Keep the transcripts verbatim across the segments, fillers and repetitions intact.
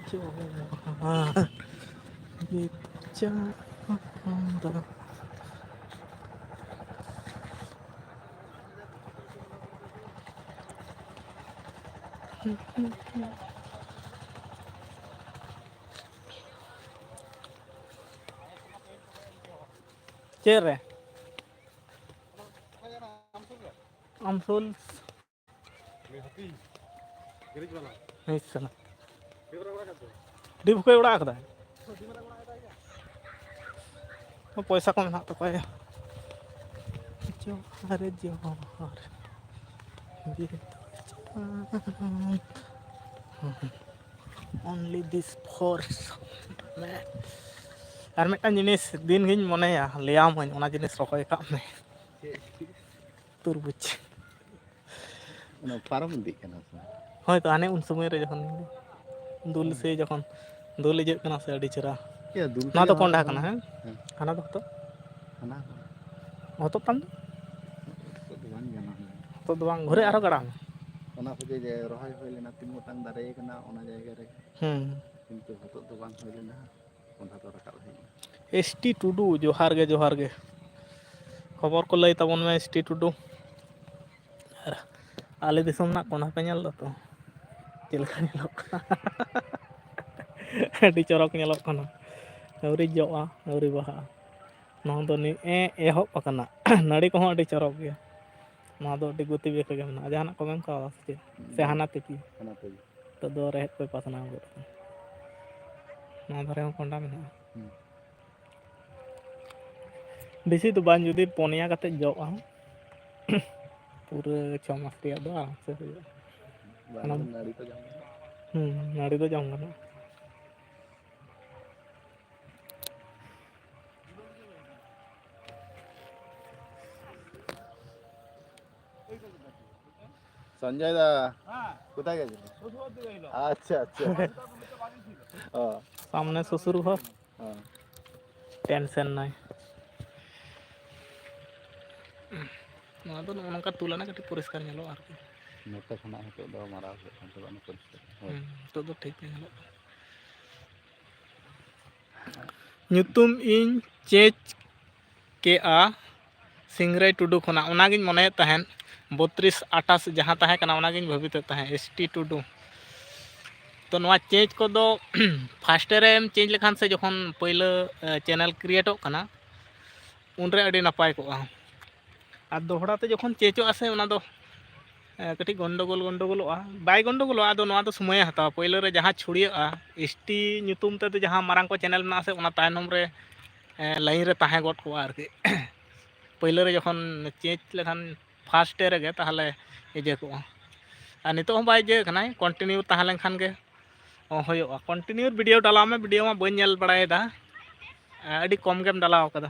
ᱡᱚᱦᱟᱨ ᱵᱤᱪᱟᱹᱨ ᱫᱚ᱾ ᱪᱮᱫ ᱨᱮ? ᱟᱢᱥᱩᱞ᱾ ᱦᱮᱸ, ᱥᱟᱞᱟ᱾ ᱰᱤᱯ ᱚᱠᱚᱭ ᱚᱲᱟᱜ ᱠᱟᱫᱟᱭ? ᱯᱚᱭᱥᱟ ᱠᱚ ᱢᱮᱱᱟᱜ ᱛᱟᱠᱚᱣᱟ ᱭᱟ᱾ ᱡᱚᱦᱟᱨ, ᱡᱚᱦᱟᱨ᱾ Only this force. ᱟᱨ ᱢᱤᱫᱴᱟᱝ ᱡᱤᱱᱤᱥ ᱫᱤᱱ ᱜᱤᱧ ᱢᱚᱱᱮᱭᱟ, ᱞᱟᱹᱭᱟᱢᱟᱹᱧ, ᱚᱱᱟ ᱡᱤᱱᱤᱥ ᱨᱚᱦᱚᱭ ᱠᱟᱜ ᱢᱮ᱾ ᱛᱩᱨᱵᱩᱡᱽ᱾ ᱚᱱᱟ ᱯᱟᱨᱚᱢ ᱤᱫᱤᱜ ᱠᱟᱱᱟ ᱥᱮ? ᱦᱳᱭ ᱛᱚ, ᱦᱟᱱᱮ ᱩᱱ ᱥᱚᱢᱚᱭ ᱨᱮ ᱡᱚᱠᱷᱚᱱ ᱫᱩᱞ ᱦᱮᱸ᱾ ᱥᱮ ᱡᱚᱠᱷᱚᱱ ᱫᱩᱞ ᱤᱡᱟᱹᱜ ᱠᱟᱱᱟ ᱥᱮ ᱟᱹᱰᱤ ᱪᱮᱦᱨᱟ᱾ ᱤᱭᱟᱹ, ᱫᱩᱞ ᱱᱚᱣᱟ ᱫᱚ ᱛᱮᱜᱮ ᱠᱚᱸᱰᱷᱟ ᱦᱚᱸ ᱠᱟᱱᱟ, ᱦᱮᱸ? ᱦᱮᱸ᱾ ᱦᱟᱱᱟ ᱫᱚ ᱦᱚᱛᱚᱫ? ᱦᱟᱱᱟ ᱦᱚᱸ᱾ ᱦᱚᱛᱚᱫ ᱛᱟᱢ ᱫᱚ? ᱱᱤᱛᱚᱜ ᱫᱚ ᱵᱟᱝ ᱜᱟᱱᱚᱜᱼᱟ᱾ ᱦᱚᱛᱚᱫ ᱫᱚ ᱵᱟᱝ, ᱜᱷᱩᱨᱮ ᱟᱨᱦᱚᱸ ᱜᱟᱲᱟᱣ ᱢᱮ᱾ ᱚᱱᱟ ᱠᱚᱜᱮ ᱡᱮ ᱨᱚᱦᱚᱭ ᱦᱩᱭ ᱞᱮᱱᱟ, ᱛᱤᱱ ᱜᱚᱴᱟᱝ ᱫᱟᱨᱮ ᱠᱟᱱᱟ ᱚᱱᱟ ᱡᱟᱭᱜᱟ ᱨᱮ᱾ ᱦᱩᱸ᱾ ᱠᱤᱱᱛᱩ ᱦᱚᱛᱚᱫ ᱫᱚ ᱵᱟᱝ ᱦᱩᱭ ᱞᱮᱱᱟ, ᱠᱚᱸᱰᱷᱟ ᱫᱚ ᱨᱟᱠᱟᱵ ᱦᱮᱡ ᱮᱱᱟ᱾ ᱮᱥ ᱴᱤ ᱴᱩᱰᱩ, ᱡᱚᱦᱟᱨ ᱜᱮ, ᱡᱚᱦᱟᱨ ᱜᱮ᱾ ᱠᱷᱚᱵᱚᱨ ᱠᱚ ᱞᱟᱹᱭ ᱛᱟᱵᱚᱱ ᱢᱮ, ᱮᱥ ᱴᱤ ᱴᱩᱰᱩ᱾ ᱟᱨ ᱟᱞᱮ ᱫᱤᱥᱚᱢ ᱨᱮᱱᱟᱜ ᱠᱚᱸᱰᱷᱟ ᱯᱮ ᱧᱮᱞ ᱫᱟ ᱛᱚ? ᱪᱮᱫ ᱞᱮᱠᱟ ᱧᱮᱞᱚᱜ ᱠᱟᱱᱟ? ᱟᱹᱰᱤ ᱪᱚᱨᱚᱠ ᱧᱮᱞᱚᱜ ᱠᱟᱱᱟ᱾ ᱟᱹᱣᱨᱤ ᱡᱚᱜᱼᱟ, ᱟᱹᱣᱨᱤ ᱵᱟᱦᱟᱜᱼᱟ᱾ ᱱᱚᱣᱟ ᱫᱚ ᱱᱮᱜᱼᱮ ᱮᱦᱚᱵ ᱟᱠᱟᱱᱟ᱾ ᱱᱟᱹᱲᱤ ᱠᱚᱦᱚᱸ ᱟᱹᱰᱤ ᱪᱚᱨᱚᱠ ᱜᱮᱭᱟ᱾ ᱱᱚᱣᱟ ᱫᱚ ᱟᱹᱰᱤ ᱜᱚᱛᱤ ᱵᱮᱜᱽ ᱨᱮᱜᱮ ᱢᱮᱱᱟᱜᱼᱟ᱾ ᱡᱟᱦᱟᱱᱟᱜ ᱠᱚ ᱢᱮᱱ ᱠᱟᱣᱫᱟ ᱥᱮ ᱪᱮᱫ? ᱥᱮ ᱵᱟᱝ, ᱦᱟᱱᱟ ᱛᱤᱠᱤ? ᱦᱟᱱᱟ ᱛᱤᱠᱤ᱾ ᱱᱤᱛᱚᱜ ᱫᱚ ᱨᱮᱦᱮᱫ ᱠᱚᱭ ᱯᱟᱥᱱᱟᱣ ᱜᱚᱫ ᱠᱟᱱᱟ᱾ ᱦᱩᱸ᱾ ᱵᱮᱥᱤ ᱫᱚ ᱵᱟᱝ, ᱡᱩᱫᱤ ᱯᱚᱱᱭᱟ ᱠᱟᱛᱮ ᱡᱚᱜᱼᱟ, ᱯᱩᱨᱟᱹ ᱪᱷᱚ ᱢᱟᱥ ᱨᱮᱭᱟᱜ ᱫᱚ ᱟᱨᱟᱢ ᱥᱮ ᱦᱩᱭᱩᱜᱼᱟ᱾ ᱵᱟᱝ, ᱚᱱᱟ ᱱᱟᱹᱲᱤ ᱠᱚ ᱡᱚᱢ ᱜᱟᱱᱚᱜᱼᱟ᱾ ᱦᱩᱸ, ᱱᱟᱹᱲᱤ ᱫᱚ ᱡᱚᱢ ᱜᱟᱱᱚᱜᱼᱟ᱾ ᱥᱚᱧᱡᱚᱭ ᱫᱟ, ᱦᱮᱸ᱾ ᱠᱳᱛᱷᱟᱭ ᱜᱮᱪᱷᱤᱞ? ᱟᱪᱪᱷᱟ, ᱟᱪᱪᱷᱟ᱾ ᱚ᱾ ᱥᱟᱢᱱᱮ ᱥᱚᱥᱩᱨ ᱜᱷᱚᱨ᱾ ᱦᱮᱸ᱾ ᱴᱮᱱᱥᱮᱱ ᱱᱟᱭ᱾ ᱱᱚᱣᱟ ᱫᱚ ᱱᱚᱜᱼᱚ ᱱᱚᱝᱠᱟ ᱛᱩᱞ ᱞᱮᱱᱟ ᱠᱟᱹᱴᱤᱡ ᱯᱚᱨᱤᱥᱠᱟᱨ ᱧᱮᱞᱚᱜᱼᱟ ᱟᱨᱠᱤ᱾ ᱱᱚᱛᱮ ᱠᱷᱚᱱᱟᱜ ᱱᱤᱛᱚᱜ ᱫᱚ ᱢᱟᱨᱟᱣ ᱦᱩᱭᱩᱜ ᱠᱟᱱ ᱛᱟᱵᱚᱱᱟ ᱯᱚᱨᱤᱥᱠᱟᱨ᱾ ᱦᱳᱭ᱾ ᱦᱩᱸ, ᱱᱤᱛᱚᱜ ᱫᱚ ᱴᱷᱤᱠ ᱜᱮ ᱧᱮᱞᱚᱜ ᱠᱟᱱᱟ᱾ ᱧᱩᱛᱩᱢ ᱤᱧ ᱪᱮᱧᱡᱽ ᱠᱮᱜᱼᱟ ᱥᱤᱝᱨᱟᱹᱭ ᱴᱩᱰᱩ ᱠᱷᱚᱱᱟᱜ, ᱚᱱᱟᱜᱤᱧ ᱢᱚᱱᱮᱭᱮᱫ ᱛᱟᱦᱮᱸᱫ ᱵᱚᱛᱨᱤᱥ ᱟᱴᱷᱟᱥ ᱡᱟᱦᱟᱸ ᱛᱟᱦᱮᱸ ᱠᱟᱱᱟ, ᱚᱱᱟᱜᱤᱧ ᱵᱷᱟᱹᱵᱤᱛᱮᱫ ᱛᱟᱦᱮᱸᱫ ᱮᱥ ᱴᱤ ᱴᱩᱰᱩ᱾ ᱛᱚ ᱱᱚᱣᱟ ᱪᱮᱧᱡᱽ ᱠᱚᱫᱚ ᱯᱷᱟᱥᱴᱮ ᱨᱮᱢ ᱪᱮᱧᱡᱽ ᱞᱮᱠᱷᱟᱱ ᱥᱮ ᱡᱚᱠᱷᱚᱱ ᱯᱳᱭᱞᱳ ᱪᱮᱱᱮᱞ ᱠᱨᱤᱭᱮᱴᱚᱜ ᱠᱟᱱᱟ, ᱩᱱᱨᱮ ᱟᱹᱰᱤ ᱱᱟᱯᱟᱭ ᱠᱚᱜᱼᱟ᱾ ᱟᱨ ᱫᱚᱦᱲᱟ ᱛᱮ ᱡᱚᱠᱷᱚᱱ ᱪᱮᱧᱡᱚᱜᱼᱟ ᱥᱮ, ᱚᱱᱟ ᱫᱚ ᱠᱟᱹᱴᱤᱡ ᱜᱚᱱᱰᱚᱜᱳᱞ ᱜᱚᱱᱰᱚᱜᱳᱞᱚᱜᱼᱟ, ᱵᱟᱭ ᱜᱚᱱᱰᱚᱜᱳᱞᱚᱜᱼᱟ᱾ ᱟᱫᱚ ᱱᱚᱣᱟ ᱫᱚ ᱥᱚᱢᱚᱭᱮ ᱦᱟᱛᱟᱣᱟ᱾ ᱯᱳᱭᱞᱳ ᱨᱮ ᱡᱟᱦᱟᱸ ᱪᱷᱩᱲᱭᱟᱹᱜᱼᱟ, ᱮᱥ ᱴᱤ ᱧᱩᱛᱩᱢ ᱛᱮᱫᱚ ᱡᱟᱦᱟᱸ ᱢᱟᱨᱟᱝ ᱠᱚ ᱪᱮᱱᱮᱞ ᱢᱮᱱᱟᱜᱼᱟ ᱥᱮ, ᱚᱱᱟ ᱛᱟᱭᱱᱚᱢ ᱨᱮ ᱞᱟᱭᱤᱱ ᱨᱮ ᱛᱟᱦᱮᱸ ᱜᱚᱫ ᱠᱚᱜᱼᱟ ᱟᱨᱠᱤ᱾ ᱯᱳᱭᱞᱳ ᱨᱮ ᱡᱚᱠᱷᱚᱱ ᱪᱮᱧᱡᱽ ᱞᱮᱠᱷᱟᱱ ᱯᱷᱟᱥᱴ ᱨᱮᱜᱮ ᱛᱟᱦᱚᱞᱮ ᱤᱭᱟᱹ ᱠᱚᱜᱼᱟ᱾ ᱟᱨ ᱱᱤᱛᱚᱜ ᱦᱚᱸ ᱵᱟᱭ ᱤᱭᱟᱹ ᱠᱟᱱᱟᱭ, ᱠᱚᱱᱴᱤᱱᱤᱭᱩ ᱛᱟᱦᱮᱸ ᱞᱮᱱᱠᱷᱟᱱ ᱜᱮ ᱦᱩᱭᱩᱜᱼᱟ᱾ ᱠᱚᱱᱴᱤᱱᱤᱭᱩ ᱵᱷᱤᱰᱤᱭᱳ ᱰᱟᱞᱟᱣ ᱢᱮ, ᱵᱷᱤᱰᱤᱭᱳ ᱢᱟ ᱵᱟᱹᱧ ᱧᱮᱞ ᱵᱟᱲᱟᱭᱮᱫᱟ, ᱟᱹᱰᱤ ᱠᱚᱢ ᱜᱮᱢ ᱰᱟᱞᱟᱣ ᱠᱟᱫᱟ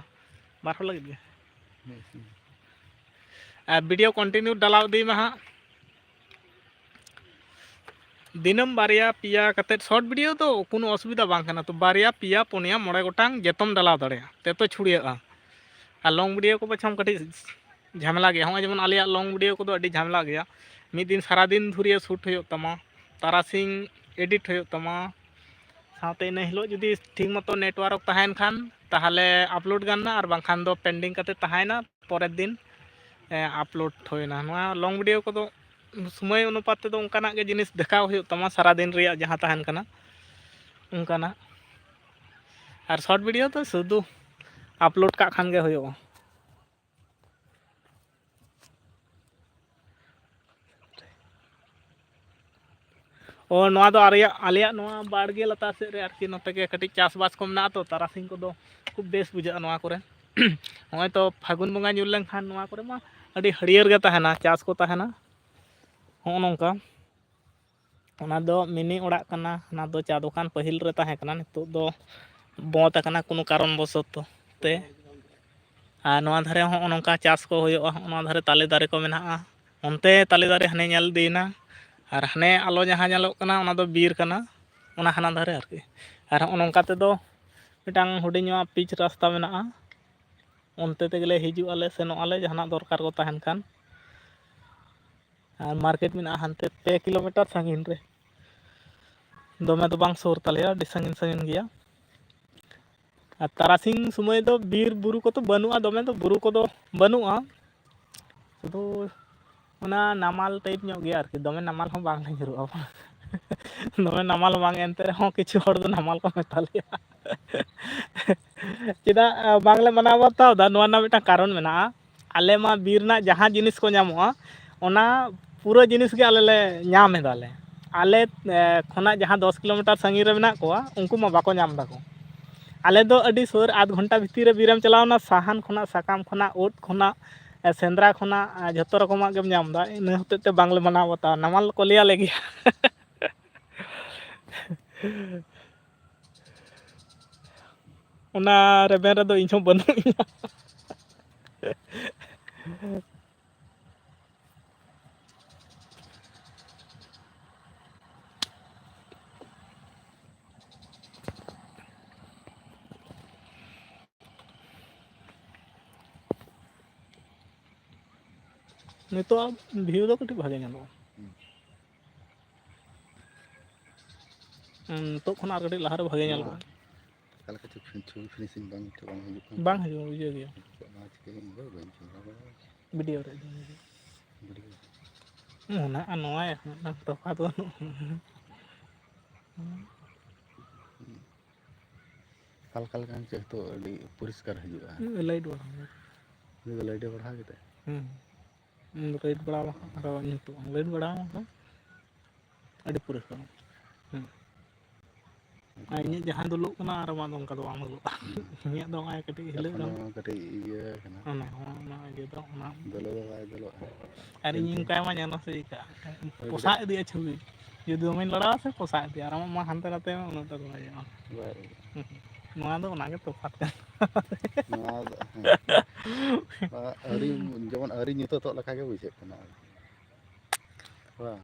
ᱵᱟᱨ ᱦᱚᱲ ᱞᱟᱹᱜᱤᱫ ᱜᱮ᱾ ᱟᱨ ᱵᱷᱤᱰᱤᱭᱳ ᱠᱚᱱᱴᱤᱱᱤᱭᱩ ᱰᱟᱞᱟᱣ ᱤᱫᱤᱭ ᱢᱮ ᱦᱟᱸᱜ᱾ ᱫᱤᱱᱟᱹᱢ ᱵᱟᱨᱭᱟ ᱯᱮᱭᱟ ᱠᱟᱛᱮᱫ ᱥᱚᱨᱴ ᱵᱷᱤᱰᱤᱭᱳ ᱫᱚ ᱠᱳᱱᱳ ᱚᱥᱩᱵᱤᱫᱷᱟ ᱵᱟᱝ ᱠᱟᱱᱟ, ᱛᱚ ᱵᱟᱨᱭᱟ ᱯᱮᱭᱟ ᱯᱩᱱᱭᱟ ᱢᱚᱬᱮ ᱜᱚᱴᱟᱝ ᱡᱮᱛᱚᱢ ᱰᱟᱞᱟᱣ ᱫᱟᱲᱮᱭᱟᱜᱼᱟ, ᱛᱮᱛᱚ ᱪᱷᱩᱲᱭᱟᱹᱜᱼᱟ᱾ ᱟᱨ ᱞᱚᱝ ᱵᱷᱤᱰᱤᱭᱳ ᱠᱚ ᱵᱚᱪᱷᱚᱢ ᱠᱟᱹᱴᱤᱡ ᱡᱷᱟᱢᱮᱞᱟ ᱜᱮᱭᱟ᱾ ᱦᱚᱸᱜᱼᱚᱭ ᱡᱮᱢᱚᱱ ᱟᱞᱮᱭᱟᱜ ᱞᱚᱝ ᱵᱷᱤᱰᱤᱭᱳ ᱠᱚᱫᱚ ᱟᱹᱰᱤ ᱡᱷᱟᱢᱮᱞᱟ ᱜᱮᱭᱟ᱾ ᱢᱤᱫ ᱫᱤᱱ ᱥᱟᱨᱟᱫᱤᱱ ᱫᱷᱩᱨᱤᱭᱟᱹ ᱥᱩᱴ ᱦᱩᱭᱩᱜ ᱛᱟᱢᱟ, ᱛᱟᱨᱟᱥᱤᱧ ᱮᱰᱤᱴ ᱦᱩᱭᱩᱜ ᱛᱟᱢᱟ, ᱥᱟᱶᱛᱮ ᱤᱱᱟᱹ ᱦᱤᱞᱳᱜ ᱡᱩᱫᱤ ᱴᱷᱤᱠ ᱢᱚᱛᱚ ᱱᱮᱴᱣᱟᱨᱠ ᱛᱟᱦᱮᱱ ᱠᱷᱟᱱ ᱛᱟᱦᱚᱞᱮ ᱟᱯᱞᱳᱰ ᱜᱟᱱᱚᱜᱼᱟ, ᱟᱨ ᱵᱟᱝᱠᱷᱟᱱ ᱫᱚ ᱯᱮᱱᱰᱤᱝ ᱠᱟᱛᱮ ᱛᱟᱦᱮᱱᱟ, ᱯᱚᱨᱮᱨ ᱫᱤᱱ ᱟᱯᱞᱳᱰ ᱦᱩᱭᱱᱟ᱾ ᱱᱚᱣᱟ ᱞᱚᱝ ᱵᱷᱤᱰᱤᱭᱳ ᱠᱚᱫᱚ ᱥᱚᱢᱚᱭ ᱚᱱᱩᱯᱟᱛ ᱛᱮᱫᱚ ᱚᱱᱠᱟᱱᱟᱜ ᱜᱮ ᱡᱤᱱᱤᱥ ᱫᱮᱠᱷᱟᱣ ᱦᱩᱭᱩᱜ ᱛᱟᱢᱟ, ᱥᱟᱨᱟᱫᱤᱱ ᱨᱮᱭᱟᱜ ᱡᱟᱦᱟᱸ ᱛᱟᱦᱮᱱ ᱠᱟᱱᱟ ᱚᱱᱠᱟᱱᱟᱜ᱾ ᱟᱨ ᱥᱚᱨᱴ ᱵᱷᱤᱰᱤᱭᱳ ᱫᱚ ᱥᱩᱫᱷᱩ ᱟᱯᱞᱳᱰ ᱠᱟᱜ ᱠᱷᱟᱱ ᱜᱮ ᱦᱩᱭᱩᱜᱼᱟ᱾ ᱚ, ᱱᱚᱣᱟ ᱫᱚ ᱟᱞᱮᱭᱟᱜ, ᱟᱞᱮᱭᱟᱜ ᱱᱚᱣᱟ ᱵᱟᱲᱜᱮ ᱞᱟᱛᱟᱨ ᱥᱮᱫ ᱨᱮ ᱟᱨᱠᱤ, ᱱᱚᱛᱮ ᱜᱮ ᱠᱟᱹᱴᱤᱡ ᱪᱟᱥᱵᱟᱥ ᱠᱚ ᱢᱮᱱᱟᱜᱼᱟ ᱛᱚ, ᱛᱟᱨᱟᱥᱤᱧ ᱠᱚᱫᱚ ᱠᱷᱩᱵ ᱵᱮᱥ ᱵᱩᱡᱷᱟᱹᱜᱼᱟ ᱱᱚᱣᱟ ᱠᱚᱨᱮ᱾ ᱱᱚᱜᱼᱚᱭ ᱛᱚ ᱯᱷᱟᱹᱜᱩᱱ ᱵᱚᱸᱜᱟ ᱧᱩᱨ ᱞᱮᱱᱠᱷᱟᱱ ᱱᱚᱣᱟ ᱠᱚᱨᱮ ᱢᱟ ᱟᱹᱰᱤ ᱦᱟᱹᱨᱭᱟᱹᱲ ᱜᱮ ᱛᱟᱦᱮᱱᱟ, ᱪᱟᱥ ᱠᱚ ᱛᱟᱦᱮᱱᱟ᱾ ᱦᱚᱸᱜᱼᱚ ᱱᱚᱝᱠᱟ᱾ ᱚᱱᱟ ᱫᱚ ᱢᱤᱱᱤ ᱚᱲᱟᱜ ᱠᱟᱱᱟ, ᱚᱱᱟ ᱫᱚ ᱪᱟ ᱫᱚᱠᱟᱱ ᱯᱟᱹᱦᱤᱞ ᱨᱮ ᱛᱟᱦᱮᱸ ᱠᱟᱱᱟ, ᱱᱤᱛᱚᱜ ᱫᱚ ᱵᱚᱸᱫᱽ ᱟᱠᱟᱱᱟ ᱠᱳᱱᱳ ᱠᱟᱨᱚᱱ ᱵᱚᱥᱚᱛᱚ ᱛᱮ᱾ ᱟᱨ ᱱᱚᱣᱟ ᱫᱷᱟᱨᱮ ᱦᱚᱸ ᱱᱚᱜᱼᱚ ᱱᱚᱝᱠᱟ ᱪᱟᱥ ᱠᱚ ᱦᱩᱭᱩᱜᱼᱟ, ᱱᱚᱣᱟ ᱫᱷᱟᱨᱮ ᱛᱟᱞᱮ ᱫᱟᱨᱮ ᱠᱚ ᱢᱮᱱᱟᱜᱼᱟ, ᱚᱱᱛᱮ ᱛᱟᱞᱮ ᱫᱟᱨᱮ ᱦᱟᱱᱮ ᱧᱮᱞ ᱤᱫᱤᱭᱮᱱᱟ, ᱟᱨ ᱦᱟᱱᱮ ᱟᱞᱚ ᱡᱟᱦᱟᱸ ᱧᱮᱞᱚᱜ ᱠᱟᱱᱟ ᱚᱱᱟ ᱫᱚ ᱵᱤᱨ ᱠᱟᱱᱟ, ᱚᱱᱟ ᱦᱟᱱᱟ ᱫᱷᱟᱨᱮ ᱟᱨᱠᱤ᱾ ᱟᱨ ᱦᱚᱸᱜᱼᱚ ᱱᱚᱝᱠᱟ ᱛᱮᱫᱚ ᱢᱤᱫᱴᱟᱝ ᱦᱩᱰᱤᱧ ᱧᱚᱜ ᱯᱤᱪ ᱨᱟᱥᱛᱟ ᱢᱮᱱᱟᱜᱼᱟ, ᱚᱱᱛᱮ ᱛᱮᱜᱮᱞᱮ ᱦᱤᱡᱩᱜ ᱟᱞᱮ ᱥᱮᱱᱚᱜ ᱟᱞᱮ ᱡᱟᱦᱟᱱᱟᱜ ᱫᱚᱨᱠᱟᱨ ᱠᱚ ᱛᱟᱦᱮᱱ ᱠᱷᱟᱱ᱾ ᱟᱨ ᱢᱟᱨᱠᱮᱴ ᱢᱮᱱᱟᱜᱼᱟ ᱦᱟᱱᱛᱮ ᱯᱮ ᱠᱤᱞᱳᱢᱤᱴᱟᱨ ᱥᱟᱺᱜᱤᱧ ᱨᱮ, ᱫᱚᱢᱮ ᱫᱚ ᱵᱟᱝ ᱥᱩᱨ ᱛᱟᱞᱮᱭᱟ, ᱟᱹᱰᱤ ᱥᱟᱺᱜᱤᱧ ᱥᱟᱺᱜᱤᱧ ᱜᱮᱭᱟ᱾ ᱟᱨ ᱛᱟᱨᱟᱥᱤᱧ ᱥᱚᱢᱚᱭ ᱫᱚ ᱵᱤᱨ ᱵᱩᱨᱩ ᱠᱚᱫᱚ ᱵᱟᱹᱱᱩᱜᱼᱟ, ᱫᱚᱢᱮ ᱫᱚ ᱵᱩᱨᱩ ᱠᱚᱫᱚ ᱵᱟᱹᱱᱩᱜᱼᱟ, ᱥᱩᱫᱷᱩ ᱚᱱᱟ ᱱᱟᱢᱟᱞ type ᱧᱚᱜ ᱜᱮᱭᱟ ᱟᱨᱠᱤ, ᱫᱚᱢᱮ ᱱᱟᱢᱟᱞ ᱦᱚᱸ ᱵᱟᱝᱞᱮ ᱧᱩᱨᱩᱜᱼᱟ᱾ ᱫᱚᱢᱮ ᱱᱟᱢᱟᱞ ᱦᱚᱸ ᱵᱟᱝ, ᱮᱱᱛᱮ ᱨᱮᱦᱚᱸ ᱠᱤᱪᱷᱩ ᱦᱚᱲ ᱫᱚ ᱱᱟᱢᱟᱞ ᱠᱚ ᱢᱮᱛᱟ ᱞᱮᱭᱟ᱾ ᱪᱮᱫᱟᱜ ᱵᱟᱝᱞᱮ ᱢᱟᱱᱟᱣ ᱵᱟᱛᱟᱣ ᱮᱫᱟ, ᱱᱚᱣᱟ ᱨᱮᱱᱟᱜ ᱢᱤᱫᱴᱟᱝ ᱠᱟᱨᱚᱱ ᱢᱮᱱᱟᱜᱼᱟ᱾ ᱟᱞᱮ ᱢᱟ ᱵᱤᱨ ᱨᱮᱱᱟᱜ ᱡᱟᱦᱟᱸ ᱡᱤᱱᱤᱥ ᱠᱚ ᱧᱟᱢᱚᱜᱼᱟ, ᱚᱱᱟ ᱯᱩᱨᱟᱹ ᱡᱤᱱᱤᱥ ᱜᱮ ᱟᱞᱮ ᱞᱮ ᱧᱟᱢ ᱮᱫᱟᱞᱮ᱾ ᱟᱞᱮ ᱮ, ᱠᱷᱚᱱᱟᱜ ᱡᱟᱦᱟᱸ ᱫᱚᱥ ᱠᱤᱞᱳᱢᱤᱴᱟᱨ ᱥᱟᱺᱜᱤᱧ ᱨᱮ ᱢᱮᱱᱟᱜ ᱠᱚᱣᱟ, ᱩᱱᱠᱩ ᱢᱟ ᱵᱟᱠᱚ ᱧᱟᱢ ᱫᱟᱠᱚ᱾ ᱟᱞᱮ ᱫᱚ ᱟᱹᱰᱤ ᱥᱩᱨ, ᱟᱫᱷ ᱜᱷᱚᱱᱴᱟ ᱵᱷᱤᱛᱤᱨ ᱨᱮ ᱵᱤᱨᱮᱢ ᱪᱟᱞᱟᱣᱱᱟ, ᱥᱟᱦᱟᱱ ᱠᱷᱚᱱᱟᱜ, ᱥᱟᱠᱟᱢ ᱠᱷᱚᱱᱟᱜ, ᱩᱫ ᱠᱷᱚᱱᱟᱜ, ᱮ, ᱥᱮᱸᱫᱽᱨᱟ ᱠᱷᱚᱱᱟᱜ, ᱮ, ᱡᱷᱚᱛᱚ ᱨᱚᱠᱚᱢᱟᱜ ᱜᱮᱢ ᱧᱟᱢ ᱮᱫᱟ᱾ ᱤᱱᱟᱹ ᱦᱚᱛᱮᱡ ᱛᱮ ᱵᱟᱝᱞᱮ ᱢᱟᱱᱟᱣ ᱵᱟᱛᱟᱣᱟ, ᱱᱟᱢᱟᱞ ᱠᱚ ᱞᱟᱹᱭ ᱟᱞᱮ ᱜᱮᱭᱟ᱾ ᱚᱱᱟ ᱨᱮᱵᱮᱱ ᱨᱮᱫᱚ ᱤᱧ ᱦᱚᱸ ᱵᱟᱹᱱᱩᱜ ᱤᱧᱟ᱾ ᱱᱤᱛᱚᱜ view ᱫᱚ ᱠᱟᱹᱴᱤᱡ ᱵᱷᱟᱜᱮ ᱧᱮᱞᱚᱜᱼᱟ᱾ ᱦᱩᱸ᱾ ᱦᱩᱸ, ᱱᱤᱛᱚᱜ ᱠᱷᱚᱱᱟᱜ ᱟᱨ ᱠᱟᱹᱴᱤᱡ ᱞᱟᱦᱟᱨᱮ ᱵᱷᱟᱜᱮ ᱧᱮᱞᱚᱜᱼᱟ᱾ ᱚᱠᱟ ᱞᱮᱠᱟ ᱪᱚ ᱯᱷᱤ-, ᱪᱷᱚᱵᱤ finishing ᱵᱟᱝ, ᱵᱟᱝ ᱦᱤᱡᱩᱜ ᱠᱟᱱᱟ᱾ ᱵᱟᱝ ᱦᱤᱡᱩᱜᱼᱟ, ᱵᱩᱡᱷᱟᱹᱣ ᱜᱮᱭᱟ᱾ ᱱᱤᱛᱚᱜ ᱱᱚᱣᱟ ᱪᱤᱠᱟᱹ ᱤᱧ ᱫᱚ ᱵᱟᱹᱧ ᱪᱟᱞᱟᱣ ᱵᱟᱲᱟᱜᱼᱟ᱾ Video ᱨᱮ ᱤᱫᱤ ᱢᱮ᱾ Video᱾ ᱢᱮᱱᱟᱜᱼᱟ, ᱱᱚᱣᱟ ᱢᱤᱫᱴᱟᱝ ᱛᱚᱯᱷᱟᱛ ᱵᱟᱹᱱᱩᱜᱼᱟ᱾ ᱦᱟᱞᱠᱟ ᱦᱟᱞᱠᱟ ᱱᱤᱛᱚᱜ ᱦᱤᱛᱚᱜ ᱟᱹᱰᱤ ᱯᱚᱨᱤᱥᱠᱟᱨ ᱦᱤᱡᱩᱜᱼᱟ᱾ ᱦᱩᱸ, light ᱵᱟᱲᱟ ᱠᱟᱛᱮ᱾ ᱦᱩᱸ᱾ ᱩᱱ ᱫᱚ light ᱵᱟᱲᱟ ᱢᱟ, ᱟᱨᱚ ᱧᱩᱛᱩᱜᱼᱟ᱾ Light ᱵᱟᱲᱟ ᱢᱟ, ᱟᱹᱰᱤ ᱯᱚᱨᱤᱥᱠᱟᱨ᱾ ᱦᱩᱸ᱾ ᱟᱨ ᱤᱧᱟᱹᱜ ᱡᱟᱦᱟᱸ ᱫᱩᱞᱩᱜ ᱠᱟᱱᱟ, ᱟᱨ ᱟᱢᱟᱜ ᱫᱚ ᱚᱱᱠᱟ ᱫᱚ ᱵᱟᱝ ᱫᱩᱞᱩᱜᱼᱟ᱾ ᱦᱩᱸ᱾ ᱤᱧᱟᱹᱜ ᱫᱚ ᱱᱚᱜᱼᱚᱭ ᱠᱟᱹᱴᱤᱡ ᱦᱤᱞᱟᱹᱜ ᱮᱠᱷᱚᱱ ᱠᱟᱱᱟ᱾ ᱦᱚᱸ ᱠᱟᱹᱴᱤᱡ ᱤᱭᱟᱹ ᱠᱟᱱᱟ᱾ ᱚᱱᱟ ᱦᱚᱸ, ᱚᱱᱟ ᱤᱭᱟᱹ ᱫᱚ, ᱚᱱᱟ ᱫᱩᱞᱟᱹᱣ ᱫᱚ ᱵᱟᱭ ᱫᱩᱞᱟᱹᱜᱼᱟ᱾ ᱟᱨ ᱤᱧ ᱠᱤᱱᱛᱩ ᱚᱱᱠᱟᱭ ᱢᱟ ᱧᱮᱞ ᱢᱮᱥᱮ ᱪᱮᱫ ᱞᱮᱠᱟ᱾ ᱦᱳᱭ, ᱯᱚᱥᱟᱜ ᱠᱟᱹᱴᱤᱡ᱾ ᱤᱫᱤᱜᱼᱟ ᱪᱷᱚᱵᱤ᱾ ᱡᱩᱫᱤ ᱫᱚᱢᱮᱧ ᱞᱟᱲᱟᱣᱟ ᱥᱮ ᱯᱚᱥᱟᱜ ᱤᱫᱤᱜᱼᱟ, ᱟᱨ ᱟᱢᱟᱜ ᱢᱟ ᱦᱟᱱᱛᱮ ᱱᱟᱛᱮ ᱢᱟ ᱩᱱᱟᱹᱜ ᱴᱟ ᱫᱚ ᱵᱟᱭ ᱧᱮᱞᱚᱜᱼᱟ᱾ ᱵᱟᱭ ᱤᱭᱟᱹᱜᱼᱟ᱾ ᱦᱩᱸ᱾ ᱱᱚᱣᱟ ᱫᱚ ᱚᱱᱟ ᱜᱮ ᱛᱚᱯᱷᱟᱛ ᱠᱟᱱᱟ᱾ ᱱᱚᱣᱟ ᱫᱚ, ᱦᱮᱸ᱾ ᱱᱚᱣᱟ ᱟᱹᱣᱨᱤ, ᱡᱮᱢᱚᱱ ᱟᱹᱣᱨᱤ ᱧᱩᱛᱟᱹᱛᱚᱜ ᱞᱮᱠᱟ ᱜᱮ ᱵᱩᱡᱷᱟᱹᱜ ᱠᱟᱱᱟ᱾ ᱵᱟᱝ?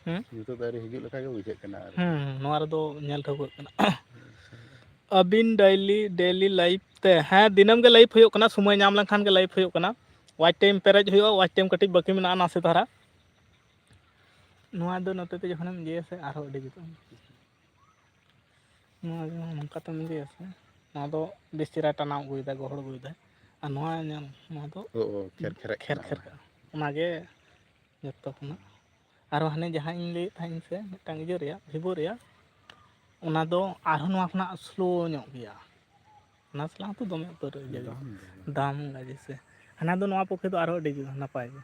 ᱦᱩᱸ? ᱧᱩᱛᱟᱹᱛ ᱟᱹᱣᱨᱤ ᱦᱤᱡᱩᱜ ᱞᱮᱠᱟ ᱜᱮ ᱵᱩᱡᱷᱟᱹᱜ ᱠᱟᱱᱟ ᱟᱨᱠᱤ᱾ ᱦᱩᱸ, ᱱᱚᱣᱟ ᱨᱮᱫᱚ ᱧᱮᱞ ᱴᱷᱟᱹᱣᱠᱟᱹᱜ ᱠᱟᱱᱟ᱾ ᱟᱹᱵᱤᱱ daily, daily live ᱛᱮ? ᱦᱮᱸ, ᱫᱤᱱᱟᱹᱢ ᱜᱮ live ᱦᱩᱭᱩᱜ ᱠᱟᱱᱟ, ᱥᱚᱢᱚᱭ ᱧᱟᱢ ᱞᱮᱱᱠᱷᱟᱱ ᱜᱮ live ᱦᱩᱭᱩᱜ ᱠᱟᱱᱟ᱾ Watch time ᱯᱮᱨᱮᱡ ᱦᱩᱭᱩᱜᱼᱟ, watch time ᱠᱟᱹᱴᱤᱡ ᱵᱟᱹᱠᱤ ᱢᱮᱱᱟᱜᱼᱟ ᱱᱟᱥᱮ ᱫᱷᱟᱨᱟ᱾ ᱱᱚᱣᱟ ᱫᱚ ᱱᱚᱛᱮ ᱛᱮ ᱡᱚᱠᱷᱚᱱᱮᱢ ᱤᱭᱟᱹᱭᱟ ᱥᱮ ᱟᱨᱦᱚᱸ ᱟᱹᱰᱤ ᱡᱩᱛᱩᱜᱼᱟ᱾ ᱱᱚᱣᱟ ᱫᱚ ᱱᱚᱝᱠᱟ ᱛᱮᱢ ᱤᱭᱟᱹᱭᱟ ᱥᱮ, ᱱᱚᱣᱟ ᱫᱚ ᱵᱮᱥ ᱪᱮᱦᱨᱟ ᱴᱟᱱᱟᱣ ᱟᱹᱜᱩᱭᱮᱫᱟ, ᱜᱚᱦᱚᱲ ᱟᱹᱜᱩᱭᱮᱫᱟ᱾ ᱟᱨ ᱱᱚᱣᱟ ᱧᱮᱞ, ᱱᱚᱣᱟ ᱫᱚ ᱚ, ᱚ, ᱠᱷᱮᱨ ᱠᱷᱮᱨᱟᱜ ᱠᱷᱮᱨ ᱠᱟᱱᱟ᱾ ᱠᱷᱮᱨ ᱠᱟᱱᱟ᱾ ᱚᱱᱟᱜᱮ ᱡᱚᱛᱚ ᱠᱷᱚᱱᱟᱜ᱾ ᱟᱨᱚ ᱦᱟᱱᱮ ᱡᱟᱦᱟᱸ ᱤᱧ ᱞᱟᱹᱭᱮᱫ ᱛᱟᱦᱮᱸᱫ ᱥᱮ, ᱢᱤᱫᱴᱟᱝ ᱤᱭᱟᱹ ᱨᱮᱭᱟᱜ, Vivo ᱨᱮᱭᱟᱜ, ᱚᱱᱟ ᱫᱚ ᱟᱨᱦᱚᱸ ᱱᱚᱣᱟ ᱠᱷᱚᱱᱟᱜ slow ᱧᱚᱜ ᱜᱮᱭᱟ᱾ ᱚᱱᱟ ᱥᱟᱞᱟᱜ ᱦᱚᱸᱛᱚ ᱫᱚᱢᱮ ᱩᱛᱟᱹᱨ ᱤᱭᱟᱹ ᱜᱮ᱾ ᱫᱟᱢ ᱜᱮᱭᱟ᱾ ᱫᱟᱢ ᱜᱮᱭᱟ ᱡᱮᱭᱥᱮ᱾ ᱦᱟᱱᱟ ᱫᱚ ᱱᱚᱣᱟ ᱯᱚᱠᱠᱷᱮ ᱫᱚ ᱟᱨᱦᱚᱸ ᱟᱹᱰᱤ ᱱᱟᱯᱟᱭ ᱜᱮ᱾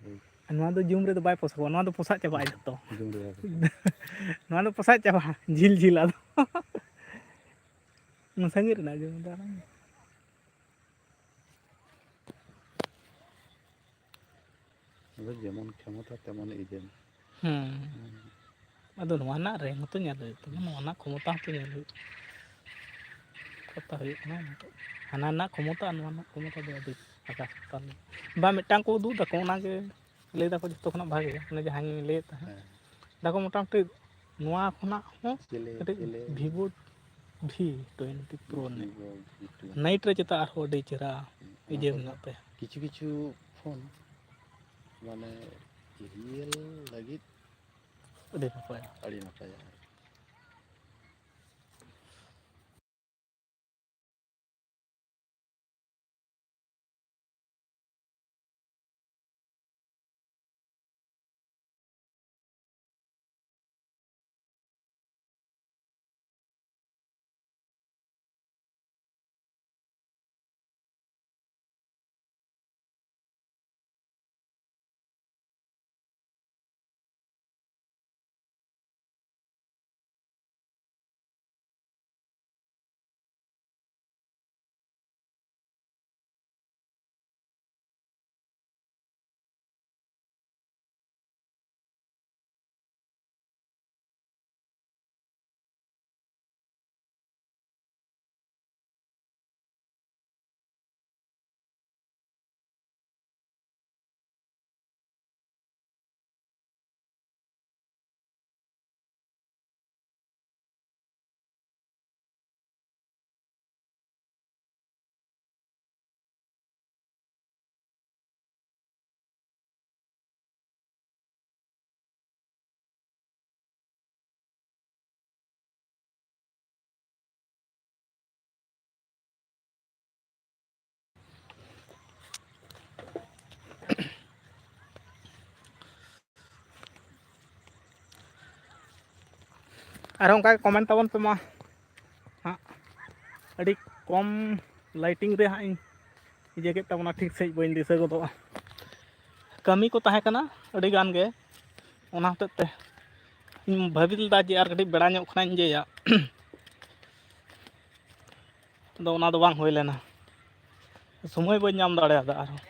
ᱦᱳᱭ᱾ ᱟᱨ ᱱᱚᱣᱟ ᱫᱚ ᱡᱩᱢ ᱨᱮᱫᱚ ᱵᱟᱭ ᱯᱚᱥᱟᱜᱚᱜᱼᱟ, ᱱᱚᱣᱟ ᱫᱚ ᱯᱚᱥᱟᱜ ᱪᱟᱵᱟᱜᱼᱟ ᱡᱚᱛᱚ᱾ ᱡᱩᱢ ᱨᱮ ᱵᱟᱭ ᱯᱚᱥᱟᱜᱚᱜᱼᱟ᱾ ᱱᱚᱣᱟ ᱫᱚ ᱯᱚᱥᱟᱜ ᱪᱟᱵᱟᱜᱼᱟ, ᱡᱷᱤᱞ ᱡᱷᱤᱞ ᱟᱫᱚ᱾ ᱚᱱᱟ ᱥᱟᱺᱜᱤᱧ ᱨᱮᱱᱟᱜ ᱡᱩᱢ ᱫᱚ ᱟᱨ ᱟᱫᱚ ᱡᱮᱢᱚᱱ ᱠᱷᱮᱢᱚᱛᱟ ᱛᱮᱢᱚᱱ ᱤᱡᱮᱢ᱾ ᱦᱩᱸ᱾ ᱦᱩᱸ᱾ ᱟᱫᱚ ᱱᱚᱣᱟ ᱨᱮᱱᱟᱜ rank ᱦᱚᱸᱛᱚ ᱧᱮᱞ ᱦᱩᱭᱩᱜ ᱛᱟᱢᱟ, ᱱᱚᱣᱟ ᱨᱮᱱᱟᱜ ᱠᱷᱚᱢᱚᱛᱟ ᱦᱚᱸᱛᱚ ᱧᱮᱞ ᱦᱩᱭᱩᱜ ᱛᱟᱢᱟ᱾ ᱠᱟᱛᱷᱟ ᱦᱩᱭᱩᱜ ᱠᱟᱱᱟ ᱚᱱᱟ ᱫᱚ᱾ ᱦᱟᱱᱟ ᱨᱮᱱᱟᱜ ᱠᱷᱚᱢᱚᱛᱟ ᱟᱨ ᱱᱚᱣᱟ ᱨᱮᱱᱟᱜ ᱠᱷᱚᱢᱚᱛᱟ ᱫᱚ ᱟᱹᱰᱤ ᱟᱠᱟᱥ ᱯᱟᱛᱟᱞ᱾ ᱵᱟ, ᱢᱤᱫᱴᱟᱝ ᱠᱚ ᱩᱫᱩᱜ ᱫᱟᱠᱚ, ᱚᱱᱟᱜᱮ ᱞᱟᱹᱭ ᱫᱟᱠᱚ ᱡᱚᱛᱚ ᱠᱷᱚᱱᱟᱜ ᱵᱷᱟᱜᱮᱭᱟ, ᱚᱱᱮ ᱡᱟᱦᱟᱸᱧ ᱞᱟᱹᱭᱮᱫ ᱛᱟᱦᱮᱸᱫ᱾ ᱦᱮᱸ᱾ ᱫᱟᱠᱚ ᱢᱚᱴᱟᱢᱩᱴᱤ ᱱᱚᱣᱟ ᱠᱷᱚᱱᱟᱜ ᱦᱚᱸ ᱪᱮᱞᱮ, ᱠᱟᱹᱴᱤᱡ ᱪᱮᱞᱮ? Vivo V twenty Pro ᱨᱤᱱᱤᱡ᱾ Vivo V twenty᱾ Night ᱨᱮ ᱪᱮᱛᱟᱜ ᱟᱨᱦᱚᱸ ᱟᱹᱰᱤ ᱪᱮᱦᱨᱟ ᱚᱱᱟ ᱤᱭᱟᱹ ᱠᱚ ᱢᱮᱱᱟᱜ ᱛᱟᱭᱟ᱾ ᱠᱤᱪᱷᱩ ᱠᱤᱪᱷᱩ ᱯᱷᱳᱱ ᱢᱟᱱᱮ real ᱞᱟᱹᱜᱤᱫ ᱟᱹᱰᱤ ᱱᱟᱯᱟᱭᱟ᱾ ᱟᱹᱰᱤ ᱱᱟᱯᱟᱭᱟ᱾ ᱟᱨᱦᱚᱸ ᱚᱱᱠᱟ ᱜᱮ comment ᱛᱟᱵᱚᱱ ᱯᱮ ᱢᱟ ᱦᱟᱸᱜ᱾ ᱟᱹᱰᱤ ᱠᱚᱢ lighting ᱨᱮ ᱦᱟᱸᱜ ᱤᱧ ᱤᱭᱟᱹ ᱠᱮᱫ ᱛᱟᱵᱚᱱᱟ, ᱴᱷᱤᱠ ᱥᱟᱺᱦᱤᱡ ᱵᱟᱹᱧ ᱫᱤᱥᱟᱹ ᱜᱚᱫᱚᱜᱼᱟ᱾ ᱠᱟᱹᱢᱤ ᱠᱚ ᱛᱟᱦᱮᱸ ᱠᱟᱱᱟ ᱟᱹᱰᱤ ᱜᱟᱱ ᱜᱮ, ᱚᱱᱟ ᱦᱚᱛᱮᱡ ᱛᱮ ᱤᱧ ᱵᱷᱟᱹᱵᱤ ᱞᱮᱫᱟ ᱡᱮ ᱟᱨ ᱠᱟᱹᱴᱤᱡ ᱵᱮᱲᱟ ᱧᱚᱜ ᱠᱷᱚᱱᱟᱜ ᱤᱧ ᱤᱭᱟᱹᱭᱟ᱾ ᱟᱫᱚ ᱚᱱᱟ ᱫᱚ ᱵᱟᱝ ᱦᱩᱭ ᱞᱮᱱᱟ, ᱥᱚᱢᱚᱭ ᱵᱟᱹᱧ ᱧᱟᱢ ᱫᱟᱲᱮᱭᱟᱫᱟ ᱟᱨᱦᱚᱸ᱾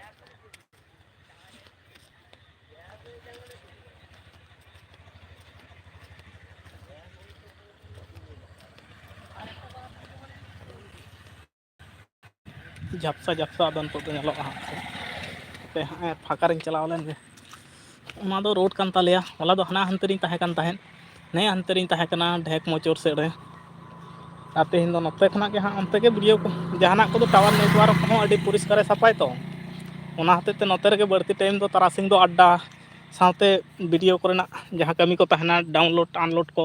ᱡᱷᱟᱯᱥᱟ ᱡᱷᱟᱯᱥᱟ ᱟᱫᱚ ᱱᱤᱛᱚᱜ ᱫᱚ ᱧᱮᱞᱚᱜᱼᱟ ᱦᱟᱸᱜ᱾ ᱦᱟᱯᱮ ᱦᱟᱸᱜ ᱯᱷᱟᱸᱠᱟ ᱨᱤᱧ ᱪᱟᱞᱟᱣ ᱞᱮᱱ ᱜᱮ᱾ ᱚᱱᱟ ᱫᱚ road ᱠᱟᱱ ᱛᱟᱞᱮᱭᱟ᱾ ᱦᱚᱞᱟ ᱫᱚ ᱦᱟᱱᱟ ᱦᱟᱱᱛᱮ ᱨᱤᱧ ᱛᱟᱦᱮᱸ ᱠᱟᱱ ᱛᱟᱦᱮᱸᱫ, ᱱᱮ ᱦᱟᱱᱛᱮ ᱨᱤᱧ ᱛᱟᱦᱮᱸ ᱠᱟᱱᱟ ᱰᱷᱮᱠ ᱢᱚᱪᱩᱨ ᱥᱮᱫ ᱨᱮ᱾ ᱟᱨ ᱛᱮᱦᱮᱧ ᱫᱚ ᱱᱚᱛᱮ ᱠᱷᱚᱱᱟᱜ ᱜᱮ ᱦᱟᱸᱜ ᱚᱱᱛᱮ ᱜᱮ video ᱠᱚ, ᱡᱟᱦᱟᱱᱟᱜ ᱠᱚᱫᱚ tower network ᱠᱚᱦᱚᱸ ᱟᱹᱰᱤ ᱯᱚᱨᱤᱥᱠᱟᱨᱮ ᱥᱟᱯᱷᱟᱭ ᱛᱚ, ᱚᱱᱟ ᱦᱚᱛᱮᱡ ᱛᱮ ᱱᱚᱛᱮ ᱨᱮᱜᱮ ᱵᱟᱹᱲᱛᱤ time ᱫᱚ ᱛᱟᱨᱟᱥᱤᱧ ᱫᱚ ᱟᱰᱰᱟ ᱥᱟᱶᱛᱮ video ᱠᱚᱨᱮᱱᱟᱜ ᱡᱟᱦᱟᱸ ᱠᱟᱹᱢᱤ ᱠᱚ ᱛᱟᱦᱮᱱᱟ, download unload ᱠᱚ,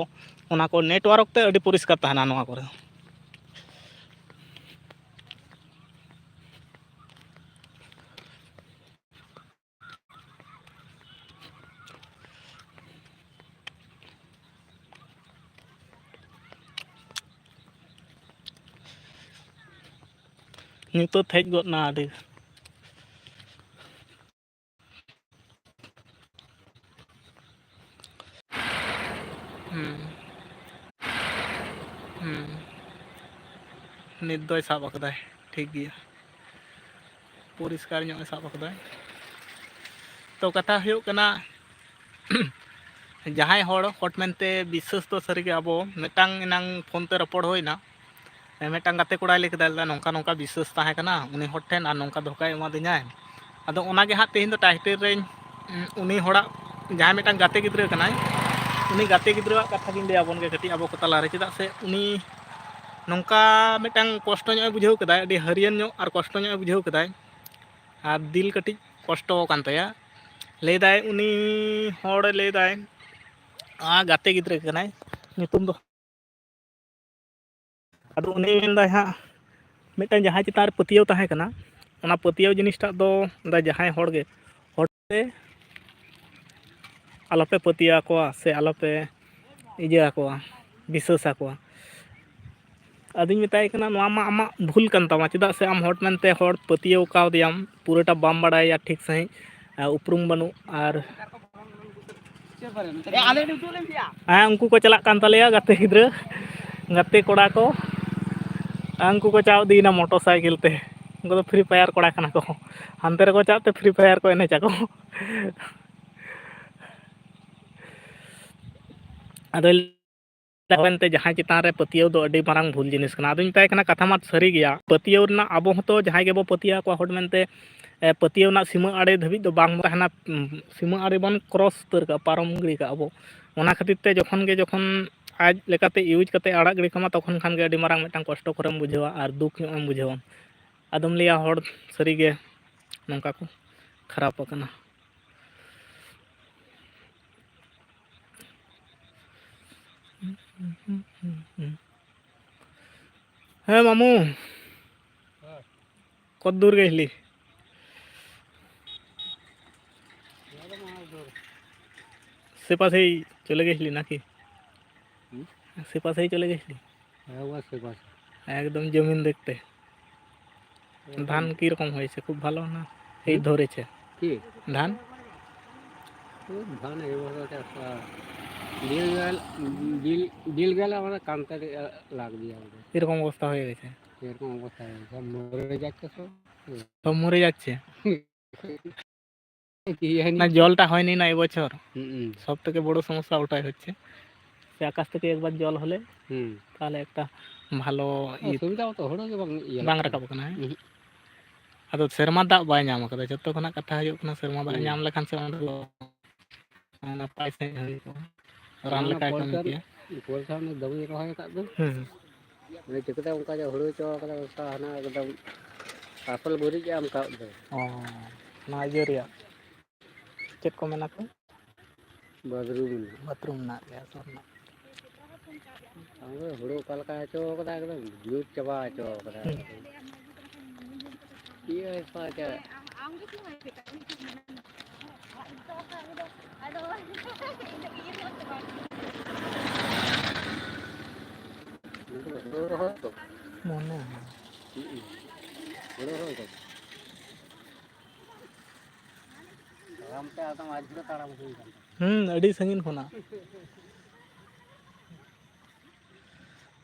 ᱚᱱᱟ ᱠᱚ network ᱛᱮ ᱟᱹᱰᱤ ᱯᱚᱨᱤᱥᱠᱟᱨ ᱛᱟᱦᱮᱱᱟ ᱱᱚᱣᱟ ᱠᱚᱨᱮ᱾ ᱧᱩᱛᱟᱹᱛ ᱦᱮᱡ ᱜᱚᱫ ᱱᱟ ᱟᱹᱰᱤ᱾ ᱦᱩᱸ᱾ ᱦᱩᱸ᱾ ᱱᱤᱛ ᱫᱚᱭ ᱥᱟᱵ ᱟᱠᱟᱫᱟᱭ, ᱴᱷᱤᱠ ᱜᱮᱭᱟ, ᱯᱚᱨᱤᱥᱠᱟᱨ ᱧᱚᱜ ᱮ ᱥᱟᱵ ᱟᱠᱟᱫᱟᱭ᱾ ᱛᱚ, ᱠᱟᱛᱷᱟ ᱦᱩᱭᱩᱜ ᱠᱟᱱᱟ, ᱡᱟᱦᱟᱸᱭ ᱦᱚᱲ ᱦᱚᱴ ᱢᱮᱱᱛᱮ ᱵᱤᱥᱥᱟᱹᱥ ᱫᱚ ᱥᱟᱹᱨᱤᱜᱮ, ᱟᱵᱚ ᱢᱤᱫᱴᱟᱝ ᱮᱱᱟᱝ ᱯᱷᱳᱱ ᱛᱮ ᱨᱚᱯᱚᱲ ᱦᱩᱭᱱᱟ, ᱢᱤᱫᱴᱟᱝ ᱜᱟᱛᱮ ᱠᱚᱲᱟᱭ ᱞᱟᱹᱭ ᱠᱮᱫᱟ, ᱞᱟᱹᱭᱫᱟ, "ᱱᱚᱝᱠᱟ ᱱᱚᱝᱠᱟ ᱵᱤᱥᱥᱟᱹᱥ ᱛᱟᱦᱮᱸ ᱠᱟᱱᱟ ᱩᱱᱤ ᱦᱚᱲ ᱴᱷᱮᱱ, ᱟᱨ ᱱᱚᱝᱠᱟ ᱫᱷᱳᱠᱟᱭ ᱮᱢᱟᱫᱤᱧᱟᱭ᱾" ᱟᱫᱚ ᱚᱱᱟᱜᱮ ᱦᱟᱸᱜ ᱛᱮᱦᱮᱧ ᱫᱚ title ᱨᱮᱧ, ᱩᱱᱤ ᱦᱚᱲᱟᱜ ᱡᱟᱦᱟᱸᱭ ᱢᱤᱫᱴᱟᱝ ᱜᱟᱛᱮ ᱜᱤᱫᱽᱨᱟᱹ ᱠᱟᱱᱟᱭ, ᱩᱱᱤ ᱜᱟᱛᱮ ᱜᱤᱫᱽᱨᱟᱹᱣᱟᱜ ᱠᱟᱛᱷᱟ ᱜᱤᱧ ᱞᱟᱹᱭ ᱟᱵᱚᱱ ᱜᱮ ᱠᱟᱹᱴᱤᱡ ᱟᱵᱚ ᱠᱚ ᱛᱟᱞᱟᱨᱮ, ᱪᱮᱫᱟᱜ ᱥᱮ ᱩᱱᱤ ᱱᱚᱝᱠᱟ ᱢᱤᱫᱴᱟᱝ ᱠᱚᱥᱴᱚ ᱧᱚᱜ ᱮ ᱵᱩᱡᱷᱟᱹᱣ ᱠᱮᱫᱟᱭ, ᱟᱹᱰᱤ ᱦᱟᱹᱨᱭᱟᱹᱱ ᱧᱚᱜ ᱟᱨ ᱠᱚᱥᱴᱚ ᱧᱚᱜ ᱮ ᱵᱩᱡᱷᱟᱹᱣ ᱠᱮᱫᱟᱭ, ᱟᱨ ᱫᱤᱞ ᱠᱟᱹᱴᱤᱡ ᱠᱚᱥᱴᱚ ᱟᱠᱟᱱ ᱛᱟᱭᱟ᱾ ᱞᱟᱹᱭᱫᱟᱭ ᱩᱱᱤ ᱦᱚᱲ, ᱞᱟᱹᱭᱫᱟᱭ, ᱟᱨ ᱜᱟᱛᱮ ᱜᱤᱫᱽᱨᱟᱹ ᱠᱟᱱᱟᱭ, ᱧᱩᱛᱩᱢ ᱫᱚ, ᱟᱫᱚ ᱩᱱᱤ ᱢᱮᱱᱫᱟᱭ ᱦᱟᱸᱜ, ᱢᱤᱫᱴᱟᱝ ᱡᱟᱦᱟᱸᱭ ᱪᱮᱛᱟᱱ ᱨᱮ ᱯᱟᱹᱛᱭᱟᱹᱣ ᱛᱟᱦᱮᱸ ᱠᱟᱱᱟ, ᱚᱱᱟ ᱯᱟᱹᱛᱭᱟᱹᱣ ᱡᱤᱱᱤᱥᱴᱟᱜ ᱫᱚ ᱢᱮᱱᱫᱟᱭ ᱡᱟᱦᱟᱸᱭ ᱦᱚᱲ ᱜᱮ ᱦᱚᱲ ᱛᱮ ᱟᱞᱚᱯᱮ ᱯᱟᱹᱛᱭᱟᱹᱣ ᱟᱠᱚᱣᱟ ᱥᱮ ᱟᱞᱚᱯᱮ ᱤᱭᱟᱹ ᱟᱠᱚᱣᱟ, ᱵᱤᱥᱥᱟᱹᱥ ᱟᱠᱚᱣᱟ᱾ ᱟᱫᱚᱧ ᱢᱮᱛᱟᱭ ᱠᱟᱱᱟ, "ᱱᱚᱣᱟ ᱢᱟ ᱟᱢᱟᱜ ᱵᱷᱩᱞ ᱠᱟᱱ ᱛᱟᱢᱟ, ᱪᱮᱫᱟᱜ ᱥᱮ ᱟᱢ ᱦᱚᱲ ᱢᱮᱱᱛᱮ ᱦᱚᱲ ᱯᱟᱹᱛᱭᱟᱹᱣ ᱠᱟᱣᱫᱮᱭᱟᱢ, ᱯᱩᱨᱟᱹᱴᱟ ᱵᱟᱢ ᱵᱟᱲᱟᱭᱟ ᱴᱷᱤᱠ ᱥᱟᱺᱦᱤᱡ, ᱟᱨ ᱩᱯᱨᱩᱢ ᱵᱟᱹᱱᱩᱜ, ᱟᱨ ᱦᱮᱸ, ᱩᱱᱠᱩ ᱠᱚ ᱪᱟᱞᱟᱜ ᱠᱟᱱ ᱛᱟᱞᱮᱭᱟ ᱜᱟᱛᱮ ᱜᱤᱫᱽᱨᱟᱹ, ᱜᱟᱛᱮ ᱠᱚᱲᱟ ᱠᱚ, ᱟᱨ ᱩᱱᱠᱩ ᱠᱚ ᱪᱟᱣ ᱤᱫᱤᱭᱮᱱᱟ ᱢᱚᱴᱚᱨ ᱥᱟᱭᱠᱮᱞ ᱛᱮ, ᱩᱱᱠᱩ ᱫᱚ ᱯᱷᱨᱤ ᱯᱷᱟᱭᱟᱨ ᱠᱚᱲᱟ ᱠᱟᱱᱟ ᱠᱚ, ᱦᱟᱱᱛᱮ ᱨᱮᱠᱚ ᱪᱟᱜ ᱛᱮ ᱯᱷᱨᱤ ᱯᱷᱟᱭᱟᱨ ᱠᱚ ᱮᱱᱮᱡ ᱟᱠᱚ᱾ ᱟᱫᱚ ᱢᱮᱱᱛᱮ ᱡᱟᱦᱟᱸᱭ ᱪᱮᱛᱟᱱ ᱨᱮ ᱯᱟᱹᱛᱭᱟᱹᱣ ᱫᱚ ᱟᱹᱰᱤ ᱢᱟᱨᱟᱝ ᱵᱷᱩᱞ ᱡᱤᱱᱤᱥ ᱠᱟᱱᱟ᱾ ᱟᱫᱚᱧ ᱢᱮᱛᱟᱭ ᱠᱟᱱᱟ, ᱠᱟᱛᱷᱟ ᱢᱟ ᱥᱟᱹᱨᱤ ᱜᱮᱭᱟ, ᱯᱟᱹᱛᱭᱟᱹᱣ ᱨᱮᱱᱟᱜ ᱟᱵᱚ ᱦᱚᱸᱛᱚ ᱡᱟᱦᱟᱸᱭ ᱜᱮᱵᱚ ᱯᱟᱹᱛᱭᱟᱹᱣ ᱟᱠᱚᱣᱟ ᱦᱚᱲ ᱢᱮᱱᱛᱮ, ᱮ, ᱯᱟᱹᱛᱭᱟᱹᱣ ᱨᱮᱱᱟᱜ ᱥᱤᱢᱟᱹ ᱟᱲᱮ ᱫᱷᱟᱹᱵᱤᱡ ᱫᱚ ᱵᱟᱝ ᱛᱟᱦᱮᱱᱟ, ᱩᱢ, ᱥᱤᱢᱟᱹ ᱟᱲᱮ ᱵᱚᱱ ᱠᱨᱚᱥ ᱩᱛᱟᱹᱨ ᱠᱟᱜᱼᱟ, ᱯᱟᱨᱚᱢ ᱜᱤᱰᱤ ᱠᱟᱜᱼᱟ ᱵᱚ᱾ ᱚᱱᱟ ᱠᱷᱟᱹᱛᱤᱨ ᱛᱮ ᱡᱚᱠᱷᱚᱱ ᱜᱮ, ᱡᱚᱠᱷᱚᱱ ᱟᱡ ᱞᱮᱠᱟᱛᱮ ᱤᱭᱩᱡᱽ ᱠᱟᱛᱮ ᱟᱲᱟᱜ ᱜᱤᱰᱤ ᱠᱟᱢᱟ, ᱛᱚᱠᱷᱚᱱ ᱠᱷᱟᱱ ᱜᱮ ᱟᱹᱰᱤ ᱢᱟᱨᱟᱝ ᱢᱤᱫᱴᱟᱝ ᱠᱚᱥᱴᱚ ᱠᱚᱨᱮᱢ ᱵᱩᱡᱷᱟᱹᱣᱟ ᱟᱨ ᱫᱩᱠ ᱧᱚᱜ ᱮᱢ ᱵᱩᱡᱷᱟᱹᱣᱟ᱾ ᱟᱫᱚᱢ ᱞᱟᱹᱭᱟ, ᱦᱚᱲ ᱥᱟᱹᱨᱤᱜᱮ ᱱᱚᱝᱠᱟ ᱠᱚ ᱠᱷᱟᱨᱟᱯ ᱟᱠᱟᱱᱟ᱾ ᱦᱮᱸ ᱢᱟᱢᱩ, ᱦᱮᱸ᱾ ᱠᱚᱛ ᱫᱩᱨ ᱜᱮ ᱦᱤᱞᱤ? ᱱᱚᱣᱟ ᱫᱚ ᱢᱟ ᱫᱩᱨ᱾ ᱥᱮ ᱯᱟᱥᱮ ᱪᱚᱞᱮ ᱜᱮ ᱦᱤᱞᱤ ᱱᱟᱠᱤ? ᱦᱩᱸ? ᱥᱮ ᱯᱟᱥᱮ ᱪᱚᱞᱮ ᱜᱮ ᱦᱤᱞᱤ? ᱦᱮᱸ, ᱵᱟᱥ ᱥᱮ ᱯᱟᱥᱮ᱾ ᱮᱠᱫᱚᱢ ᱡᱚᱢᱤᱱ ᱫᱮᱠᱷᱛᱮ᱾ ᱦᱮᱸ᱾ ᱫᱷᱟᱱ ᱠᱤ ᱨᱚᱠᱚᱢ ᱦᱚᱭᱮᱥᱮ? খুব ভালো না? এই হুম? ধরেছে। কি? ধান? ও, ধান এই বছর চাষ করা। বিল গেল, বিল, বিল গেলে আমরা কানতে লাগ দিয়ে আমাদের। এরকম অবস্থা হয়ে গেছে। এরকম অবস্থা হয়ে গেছে। সব মরে যাচ্ছে সব। সব মরে যাচ্ছে। কি জানি। না, জলটা হয়নি না এবছর। হুম, হুম। সব থেকে বড় সমস্যা ওটাই হচ্ছে। সে আকাশ থেকে একবার জল হলে হুম। তাহলে একটা ভালো ও, ইয়ে সুবিধা মতো হুড়ো ᱜᱮ ᱵᱟᱝ ᱤᱭᱟᱹ ᱵᱟᱝ ᱞᱮᱠᱟ᱾ ᱨᱟᱠᱟᱵ ᱠᱟᱱᱟ, ᱦᱮᱸ? ᱩᱦᱩᱸ᱾ ᱟᱫᱚ ᱥᱮᱨᱢᱟ ᱫᱟᱜ ᱵᱟᱭ ᱧᱟᱢ ᱠᱟᱫᱟ᱾ ᱡᱚᱛᱚ ᱠᱷᱚᱱᱟᱜ ᱠᱟᱛᱷᱟ ᱦᱩᱭᱩᱜ ᱠᱟᱱᱟ, ᱥᱮᱨᱢᱟ ᱫᱟᱜ ᱦᱩᱸ᱾ ᱧᱟᱢ ᱞᱮᱠᱷᱟᱱ ᱥᱮ ᱚᱸᱰᱮ ᱫᱚ ᱱᱟᱯᱟᱭ ᱥᱟᱺᱦᱤᱡ ᱦᱩᱭ ᱠᱚᱜᱼᱟ᱾ ᱨᱟᱱ ᱚᱱᱟ ᱞᱮᱠᱟᱭ ᱠᱟᱹᱢᱤ ᱯᱚᱨᱤᱥᱠᱟᱨ, ᱠᱮᱭᱟ᱾ ᱯᱚᱨᱤᱥᱠᱟᱨ ᱫᱚᱢᱮ ᱨᱚᱦᱚᱭ ᱟᱠᱟᱫ ᱫᱚ᱾ ᱦᱩᱸ᱾ ᱢᱟᱱᱮ ᱪᱤᱠᱟᱹᱛᱮ ᱚᱱᱠᱟ ᱡᱮ ᱦᱩᱲᱩ ᱦᱚᱪᱚ ᱠᱟᱫᱟ, ᱚᱱᱠᱟ ᱦᱟᱱᱟ ᱮᱠᱫᱚᱢ ᱟᱥᱚᱞ ᱜᱩᱨᱤᱡ ᱮ ᱮᱢ ᱠᱟᱜ ᱫᱚ᱾ ᱚ, ᱱᱚᱣᱟ ᱤᱭᱟᱹ ᱨᱮᱭᱟᱜ ᱪᱮᱫ ᱠᱚ ᱢᱮᱱᱟ ᱠᱚ? ᱵᱟᱛᱷᱨᱩᱢ ᱨᱮᱱᱟᱜ᱾ ᱵᱟᱛᱷᱨᱩᱢ ᱨᱮᱱᱟᱜ ᱜᱮ ᱟᱥᱚᱞ ᱨᱮᱱᱟᱜ᱾ ᱟᱫᱚ ᱦᱩᱲᱩ ᱚᱠᱟ ᱞᱮᱠᱟ ᱦᱚᱪᱚ ᱠᱟᱫᱟ, ᱮᱠᱫᱚᱢ ᱧᱩᱛ ᱪᱟᱵᱟ ᱦᱚᱪᱚ ᱠᱟᱫᱟ᱾ ᱦᱩᱸ᱾ ᱤᱭᱟᱹ ᱦᱩᱭᱩᱜ ᱠᱟᱱᱟ ᱪᱮᱫ? ᱟᱫᱚ ᱤᱧ ᱫᱚ ᱤᱭᱟᱹ ᱦᱚᱸ ᱪᱟᱵᱟ ᱠᱮᱫᱟ᱾ ᱢᱚᱱᱮ ᱦᱚᱸ᱾ ᱦᱩᱸ᱾ ᱦᱩᱲᱩ ᱨᱚᱦᱚᱭ ᱫᱚ᱾ ᱛᱟᱲᱟᱢ ᱛᱮ ᱟᱫᱚᱢ ᱟᱴ ᱠᱤᱞᱳ ᱛᱟᱲᱟᱢ ᱦᱩᱭ ᱠᱟᱱ ᱛᱟᱢᱟ᱾ ᱦᱩᱸ, ᱟᱹᱰᱤ ᱥᱟᱺᱜᱤᱧ ᱠᱷᱚᱱᱟᱜ᱾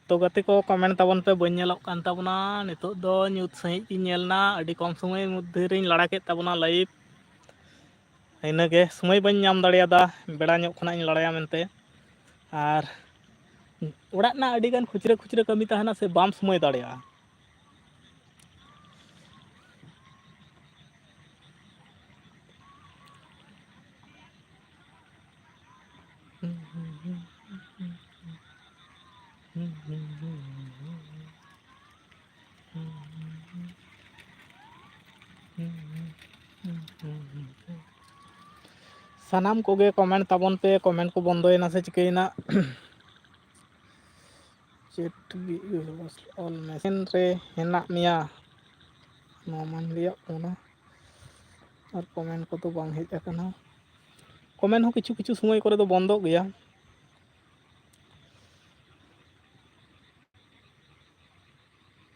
ᱛᱚ ᱜᱟᱛᱮ ᱠᱚ, comment ᱛᱟᱵᱚᱱ ᱯᱮ, ᱵᱟᱹᱧ ᱧᱮᱞᱚᱜ ᱠᱟᱱ ᱛᱟᱵᱚᱱᱟ᱾ ᱱᱤᱛᱚᱜ ᱫᱚ ᱧᱩᱛ ᱥᱟᱺᱦᱤᱡ ᱜᱤᱧ ᱧᱮᱞ ᱮᱱᱟ, ᱟᱹᱰᱤ ᱠᱚᱢ ᱥᱚᱢᱚᱭ ᱢᱚᱫᱽᱫᱷᱮ ᱨᱤᱧ ᱞᱟᱲᱟ ᱠᱮᱫ ᱛᱟᱵᱚᱱᱟ live᱾ ᱤᱱᱟᱹᱜᱮ, ᱥᱚᱢᱚᱭ ᱵᱟᱹᱧ ᱧᱟᱢ ᱫᱟᱲᱮᱭᱟᱫᱟ ᱵᱮᱲᱟ ᱧᱚᱜ ᱠᱷᱚᱱᱟᱜ ᱤᱧ ᱞᱟᱲᱟᱭᱟ ᱢᱮᱱᱛᱮ᱾ ᱟᱨ ᱚᱲᱟᱜ ᱨᱮᱱᱟᱜ ᱟᱹᱰᱤ ᱜᱟᱱ ᱠᱷᱩᱪᱨᱟᱹ ᱠᱷᱩᱪᱨᱟᱹ ᱠᱟᱹᱢᱤ ᱛᱟᱦᱮᱱᱟ ᱥᱮ, ᱵᱟᱢ ᱥᱚᱢᱚᱭ ᱫᱟᱲᱮᱭᱟᱜᱼᱟ᱾ ᱥᱟᱱᱟᱢ ᱠᱚᱜᱮ comment ᱛᱟᱵᱚᱱ ᱯᱮ, comment ᱠᱚ ᱵᱚᱱᱫᱚᱭᱮᱱᱟ ᱥᱮ ᱪᱤᱠᱟᱹᱭᱮᱱᱟ? ᱪᱮᱫ ᱵᱤ ᱚᱞ ᱢᱮᱥᱮᱱ ᱨᱮ ᱦᱮᱱᱟᱜ ᱢᱮᱭᱟ? ᱱᱚᱣᱟ ᱢᱟᱧ ᱞᱟᱹᱭᱟᱫ ᱵᱚᱱᱟ᱾ ᱟᱨ comment ᱠᱚᱫᱚ ᱵᱟᱝ ᱦᱮᱡ ᱟᱠᱟᱱᱟ᱾ Comment ᱦᱚᱸ ᱠᱤᱪᱷᱩ ᱠᱤᱪᱷᱩ ᱥᱚᱢᱚᱭ ᱠᱚᱨᱮ ᱫᱚ ᱵᱚᱱᱫᱚᱜ ᱜᱮᱭᱟ᱾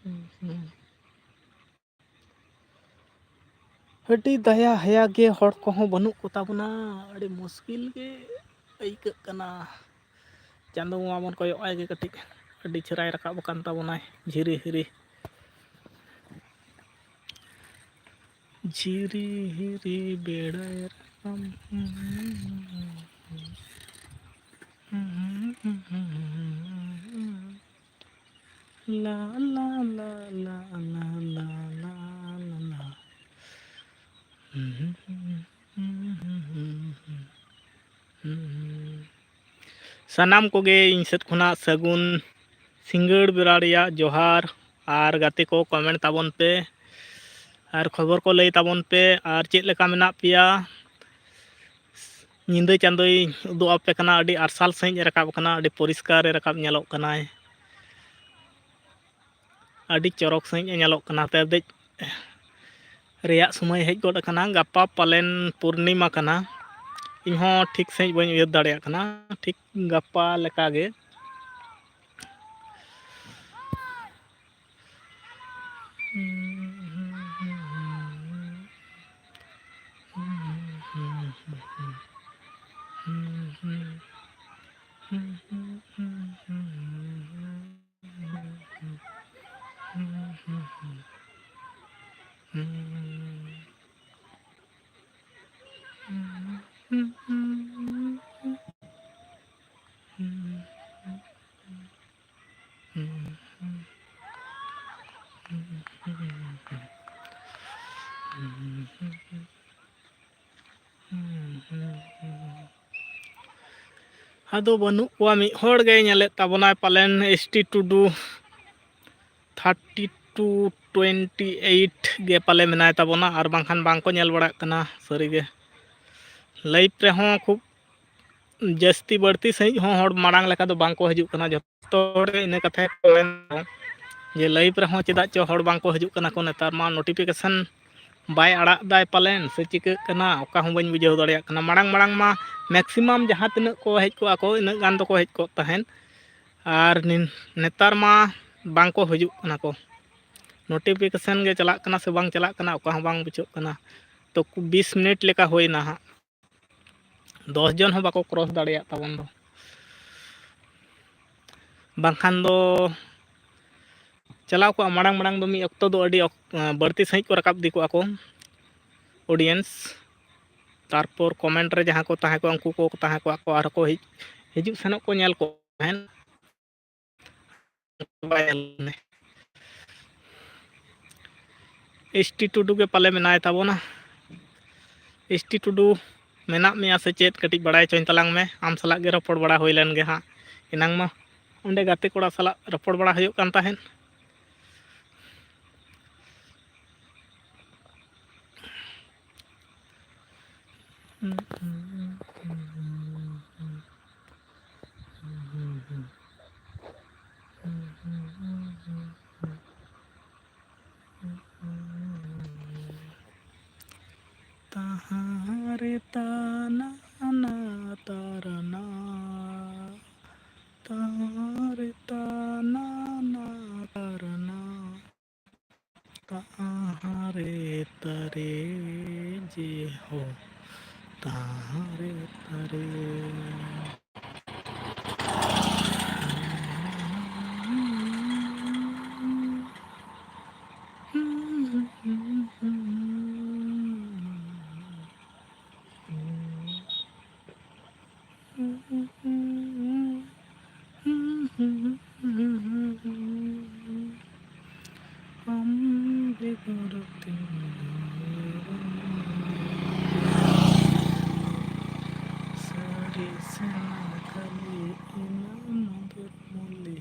ᱦᱩᱸ, ᱦᱩᱸ᱾ ᱟᱹᱰᱤ ᱫᱟᱭᱟ ᱦᱟᱭᱟ ᱜᱮ ᱦᱚᱲ ᱠᱚᱦᱚᱸ ᱵᱟᱹᱱᱩᱜ ᱠᱚᱛᱟ ᱵᱚᱱᱟ, ᱟᱹᱰᱤ ᱢᱩᱥᱠᱤᱞ ᱜᱮ ᱟᱹᱭᱠᱟᱹᱜ ᱠᱟᱱᱟ᱾ ᱪᱟᱸᱫᱚ ᱵᱚᱸᱜᱟ ᱵᱚᱱ ᱠᱚᱭᱚᱜ ᱟᱭ ᱜᱮ ᱠᱟᱹᱴᱤᱡ, ᱟᱹᱰᱤ ᱪᱮᱦᱨᱟᱭ ᱨᱟᱠᱟᱵ ᱟᱠᱟᱱ ᱛᱟᱵᱚᱱᱟᱭ, ᱡᱷᱤᱨᱤ ᱦᱤᱨᱤ᱾ ᱡᱷᱤᱨᱤ ᱦᱤᱨᱤ ᱵᱮᱲᱟᱭ ᱨᱟᱠᱟᱵ᱾ ᱞᱟ, ᱞᱟ, ᱞᱟ, ᱞᱟ᱾ ᱥᱟᱱᱟᱢ ᱠᱚᱜᱮ ᱤᱧ ᱥᱮᱫ ᱠᱷᱚᱱᱟᱜ ᱥᱟᱹᱜᱩᱱ ᱥᱤᱸᱜᱟᱹᱲ ᱵᱮᱲᱟ ᱨᱮᱭᱟᱜ ᱡᱚᱦᱟᱨ᱾ ᱟᱨ ᱜᱟᱛᱮ ᱠᱚ, comment ᱛᱟᱵᱚᱱ ᱯᱮ, ᱟᱨ ᱠᱷᱚᱵᱚᱨ ᱠᱚ ᱞᱟᱹᱭ ᱛᱟᱵᱚᱱ ᱯᱮ, ᱟᱨ ᱪᱮᱫ ᱞᱮᱠᱟ ᱢᱮᱱᱟᱜ ᱯᱮᱭᱟ? ᱧᱤᱫᱟᱹ ᱪᱟᱸᱫᱚᱭ ᱩᱫᱩᱜ ᱟᱯᱮ ᱠᱟᱱᱟ, ᱟᱹᱰᱤ ᱟᱨᱥᱟᱞ ᱥᱟᱺᱦᱤᱡ ᱮ ᱨᱟᱠᱟᱵ ᱠᱟᱱᱟ, ᱟᱹᱰᱤ ᱯᱚᱨᱤᱥᱠᱟᱨ ᱮ ᱨᱟᱠᱟᱵ ᱧᱮᱞᱚᱜ ᱠᱟᱱᱟᱭ, ᱟᱹᱰᱤ ᱪᱚᱨᱚᱠ ᱥᱟᱺᱦᱤᱡ ᱮ ᱧᱮᱞᱚᱜ ᱠᱟᱱᱟ᱾ ᱛᱮᱨᱫᱮᱡ ᱨᱮᱭᱟᱜ ᱥᱚᱢᱚᱭ ᱦᱮᱡ ᱜᱚᱫ ᱟᱠᱟᱱᱟ, ᱜᱟᱯᱟ ᱯᱟᱞᱮᱱ ᱯᱩᱨᱱᱤᱢᱟ ᱠᱟᱱᱟ, ᱤᱧᱦᱚᱸ ᱴᱷᱤᱠ ᱥᱟᱺᱦᱤᱡ ᱵᱟᱹᱧ ᱩᱭᱦᱟᱹᱨ ᱫᱟᱲᱮᱭᱟᱜ ᱠᱟᱱᱟ, ᱴᱷᱤᱠ ᱜᱟᱯᱟ ᱞᱮᱠᱟᱜᱮ᱾ ᱟᱫᱚ ᱵᱟᱹᱱᱩᱜ ᱠᱚᱣᱟ, ᱢᱤᱫ ᱦᱚᱲ ᱜᱮ ᱧᱮᱞᱮᱫ ᱛᱟᱵᱚᱱᱟᱭ ᱯᱟᱞᱮᱱ ᱮᱥ ᱴᱤ ᱴᱩᱰᱩ᱾ ᱛᱷᱟᱨᱴᱤ ᱴᱩ ᱴᱩᱭᱮᱱᱴᱤ ᱮᱭᱤᱴ ᱜᱮ ᱯᱟᱞᱮ ᱢᱮᱱᱟᱭ ᱛᱟᱵᱚᱱᱟ, ᱟᱨ ᱵᱟᱝᱠᱷᱟᱱ ᱵᱟᱝᱠᱚ ᱧᱮᱞ ᱵᱟᱲᱟᱜ ᱠᱟᱱᱟ᱾ ᱥᱟᱹᱨᱤᱜᱮ ᱞᱟᱭᱤᱵᱷ ᱨᱮᱦᱚᱸ ᱠᱷᱩᱵ ᱡᱟᱹᱥᱛᱤ ᱵᱟᱹᱲᱛᱤ ᱥᱟᱺᱦᱤᱡ ᱦᱚᱸ ᱦᱚᱲ ᱢᱟᱲᱟᱝ ᱞᱮᱠᱟ ᱫᱚ ᱵᱟᱝᱠᱚ ᱦᱤᱡᱩᱜ ᱠᱟᱱᱟ᱾ ᱡᱚᱛᱚ ᱦᱚᱲ ᱜᱮ ᱤᱱᱟᱹ ᱠᱟᱛᱷᱟ ᱜᱮᱠᱚ ᱢᱮᱱᱫᱟ ᱡᱮ ᱞᱟᱭᱤᱵᱷ ᱨᱮᱦᱚᱸ ᱪᱮᱫᱟᱜ ᱪᱚ ᱦᱚᱲ ᱵᱟᱝᱠᱚ ᱦᱤᱡᱩᱜ ᱠᱟᱱᱟ ᱠᱚ ᱱᱮᱛᱟᱨ ᱢᱟ᱾ ᱱᱳᱴᱤᱯᱷᱤᱠᱮᱥᱚᱱ ᱵᱟᱭ ᱟᱲᱟᱜ ᱫᱟᱭ ᱯᱟᱞᱮᱱ ᱥᱮ ᱪᱤᱠᱟᱹᱜ ᱠᱟᱱᱟ, ᱚᱠᱟ ᱦᱚᱸ ᱵᱟᱹᱧ ᱵᱩᱡᱷᱟᱹᱣ ᱫᱟᱲᱮᱭᱟᱜ ᱠᱟᱱᱟ᱾ ᱢᱟᱲᱟᱝ ᱢᱟᱲᱟᱝ ᱢᱟ ᱢᱮᱠᱥᱤᱢᱟᱢ ᱡᱟᱦᱟᱸ ᱛᱤᱱᱟᱹᱜ ᱠᱚ ᱦᱮᱡ ᱠᱚᱜᱼᱟ ᱠᱚ, ᱤᱱᱟᱹᱜ ᱜᱟᱱ ᱫᱚᱠᱚ ᱦᱮᱡ ᱠᱚᱜ ᱛᱟᱦᱮᱸᱫ᱾ ᱟᱨ ᱱᱤᱱ-, ᱱᱮᱛᱟᱨ ᱢᱟ ᱵᱟᱝ ᱠᱚ ᱦᱤᱡᱩᱜ ᱠᱟᱱᱟ ᱠᱚ᱾ ᱱᱳᱴᱤᱯᱷᱤᱠᱮᱥᱚᱱ ᱜᱮ ᱪᱟᱞᱟᱜ ᱠᱟᱱᱟ ᱥᱮ ᱵᱟᱝ ᱪᱟᱞᱟᱜ ᱠᱟᱱᱟ, ᱚᱠᱟ ᱦᱚᱸ ᱵᱟᱝ ᱵᱩᱡᱷᱟᱹᱜ ᱠᱟᱱᱟ᱾ ᱛᱚ, ᱵᱤᱥ ᱢᱤᱱᱤᱴ ᱞᱮᱠᱟ ᱦᱩᱭᱱᱟ ᱦᱟᱸᱜ᱾ ᱫᱚᱥ ᱡᱚᱱ ᱦᱚᱸ ᱵᱟᱠᱚ ᱠᱨᱚᱥ ᱫᱟᱲᱮᱭᱟᱜ ᱛᱟᱵᱚᱱ ᱫᱚ᱾ ᱵᱟᱝᱠᱷᱟᱱ ᱫᱚ ᱪᱟᱞᱟᱣ ᱠᱚᱜᱼᱟ, ᱢᱟᱲᱟᱝ ᱢᱟᱲᱟᱝ ᱫᱚ ᱢᱤᱫ ᱚᱠᱛᱚ ᱫᱚ ᱟᱹᱰᱤ ᱚᱠ-, ᱵᱟᱹᱲᱛᱤ ᱥᱟᱺᱦᱤᱡ ᱠᱚ ᱨᱟᱠᱟᱵ ᱤᱫᱤ ᱠᱚᱜᱼᱟ ᱠᱚ ᱚᱰᱤᱭᱮᱱᱥ᱾ ᱛᱟᱨᱯᱚᱨ ᱠᱚᱢᱮᱱᱴ ᱨᱮ ᱡᱟᱦᱟᱸ ᱠᱚ ᱛᱟᱦᱮᱸ ᱠᱚᱜᱼᱟ, ᱩᱱᱠᱩ ᱠᱚ ᱛᱟᱦᱮᱸ ᱠᱚᱜᱼᱟ ᱠᱚ, ᱟᱨᱦᱚᱸ ᱠᱚ ᱦᱤᱡ-, ᱦᱤᱡᱩᱜ ᱥᱮᱱᱚᱜ ᱠᱚ ᱧᱮᱞ ᱠᱚ ᱛᱟᱦᱮᱸᱱ᱾ ᱮᱥ ᱴᱤ ᱴᱩᱰᱩ ᱜᱮ ᱯᱟᱞᱮ ᱢᱮᱱᱟᱭ ᱛᱟᱵᱚᱱᱟ᱾ ᱮᱥ ᱴᱤ ᱴᱩᱰᱩ, ᱢᱮᱱᱟᱜ ᱢᱮᱭᱟ ᱥᱮ ᱪᱮᱫ? ᱠᱟᱹᱴᱤᱡ ᱵᱟᱲᱟᱭ ᱦᱚᱪᱚᱧ ᱛᱟᱞᱟᱝ ᱢᱮ᱾ ᱟᱢ ᱥᱟᱞᱟᱜ ᱜᱮ ᱨᱚᱯᱚᱲ ᱵᱟᱲᱟ ᱦᱩᱭ ᱞᱮᱱ ᱜᱮ ᱦᱟᱸᱜ᱾ ᱮᱱᱟᱝ ᱢᱟ ᱚᱸᱰᱮ ᱜᱟᱛᱮ ᱠᱚᱲᱟ ᱥᱟᱞᱟᱜ ᱨᱚᱯᱚᱲ ᱵᱟᱲᱟ ᱦᱩᱭᱩᱜ ᱠᱟᱱ ᱛᱟᱦᱮᱸᱫ᱾ ᱛᱟᱦᱟᱸ ᱨᱮ ᱛᱟᱱᱟ ᱱᱟ ᱛᱟᱨᱱᱟ, ᱛᱟᱦᱟᱸ ᱨᱮ ᱛᱟᱱᱟ ᱱᱟ ᱛᱟᱨᱱᱟ, ᱛᱟᱦᱟᱸ ᱨᱮ ᱛᱟᱨᱮ ᱡᱮ ᱦᱳ, ᱛᱟᱦᱟᱸ ᱨᱮ ᱛᱟᱨᱮ᱾ ᱥᱮᱱᱟ ᱠᱷᱟᱹᱞᱤ ᱤᱱᱟᱹ ᱢᱚᱫᱚᱫ ᱢᱩᱞᱤ᱾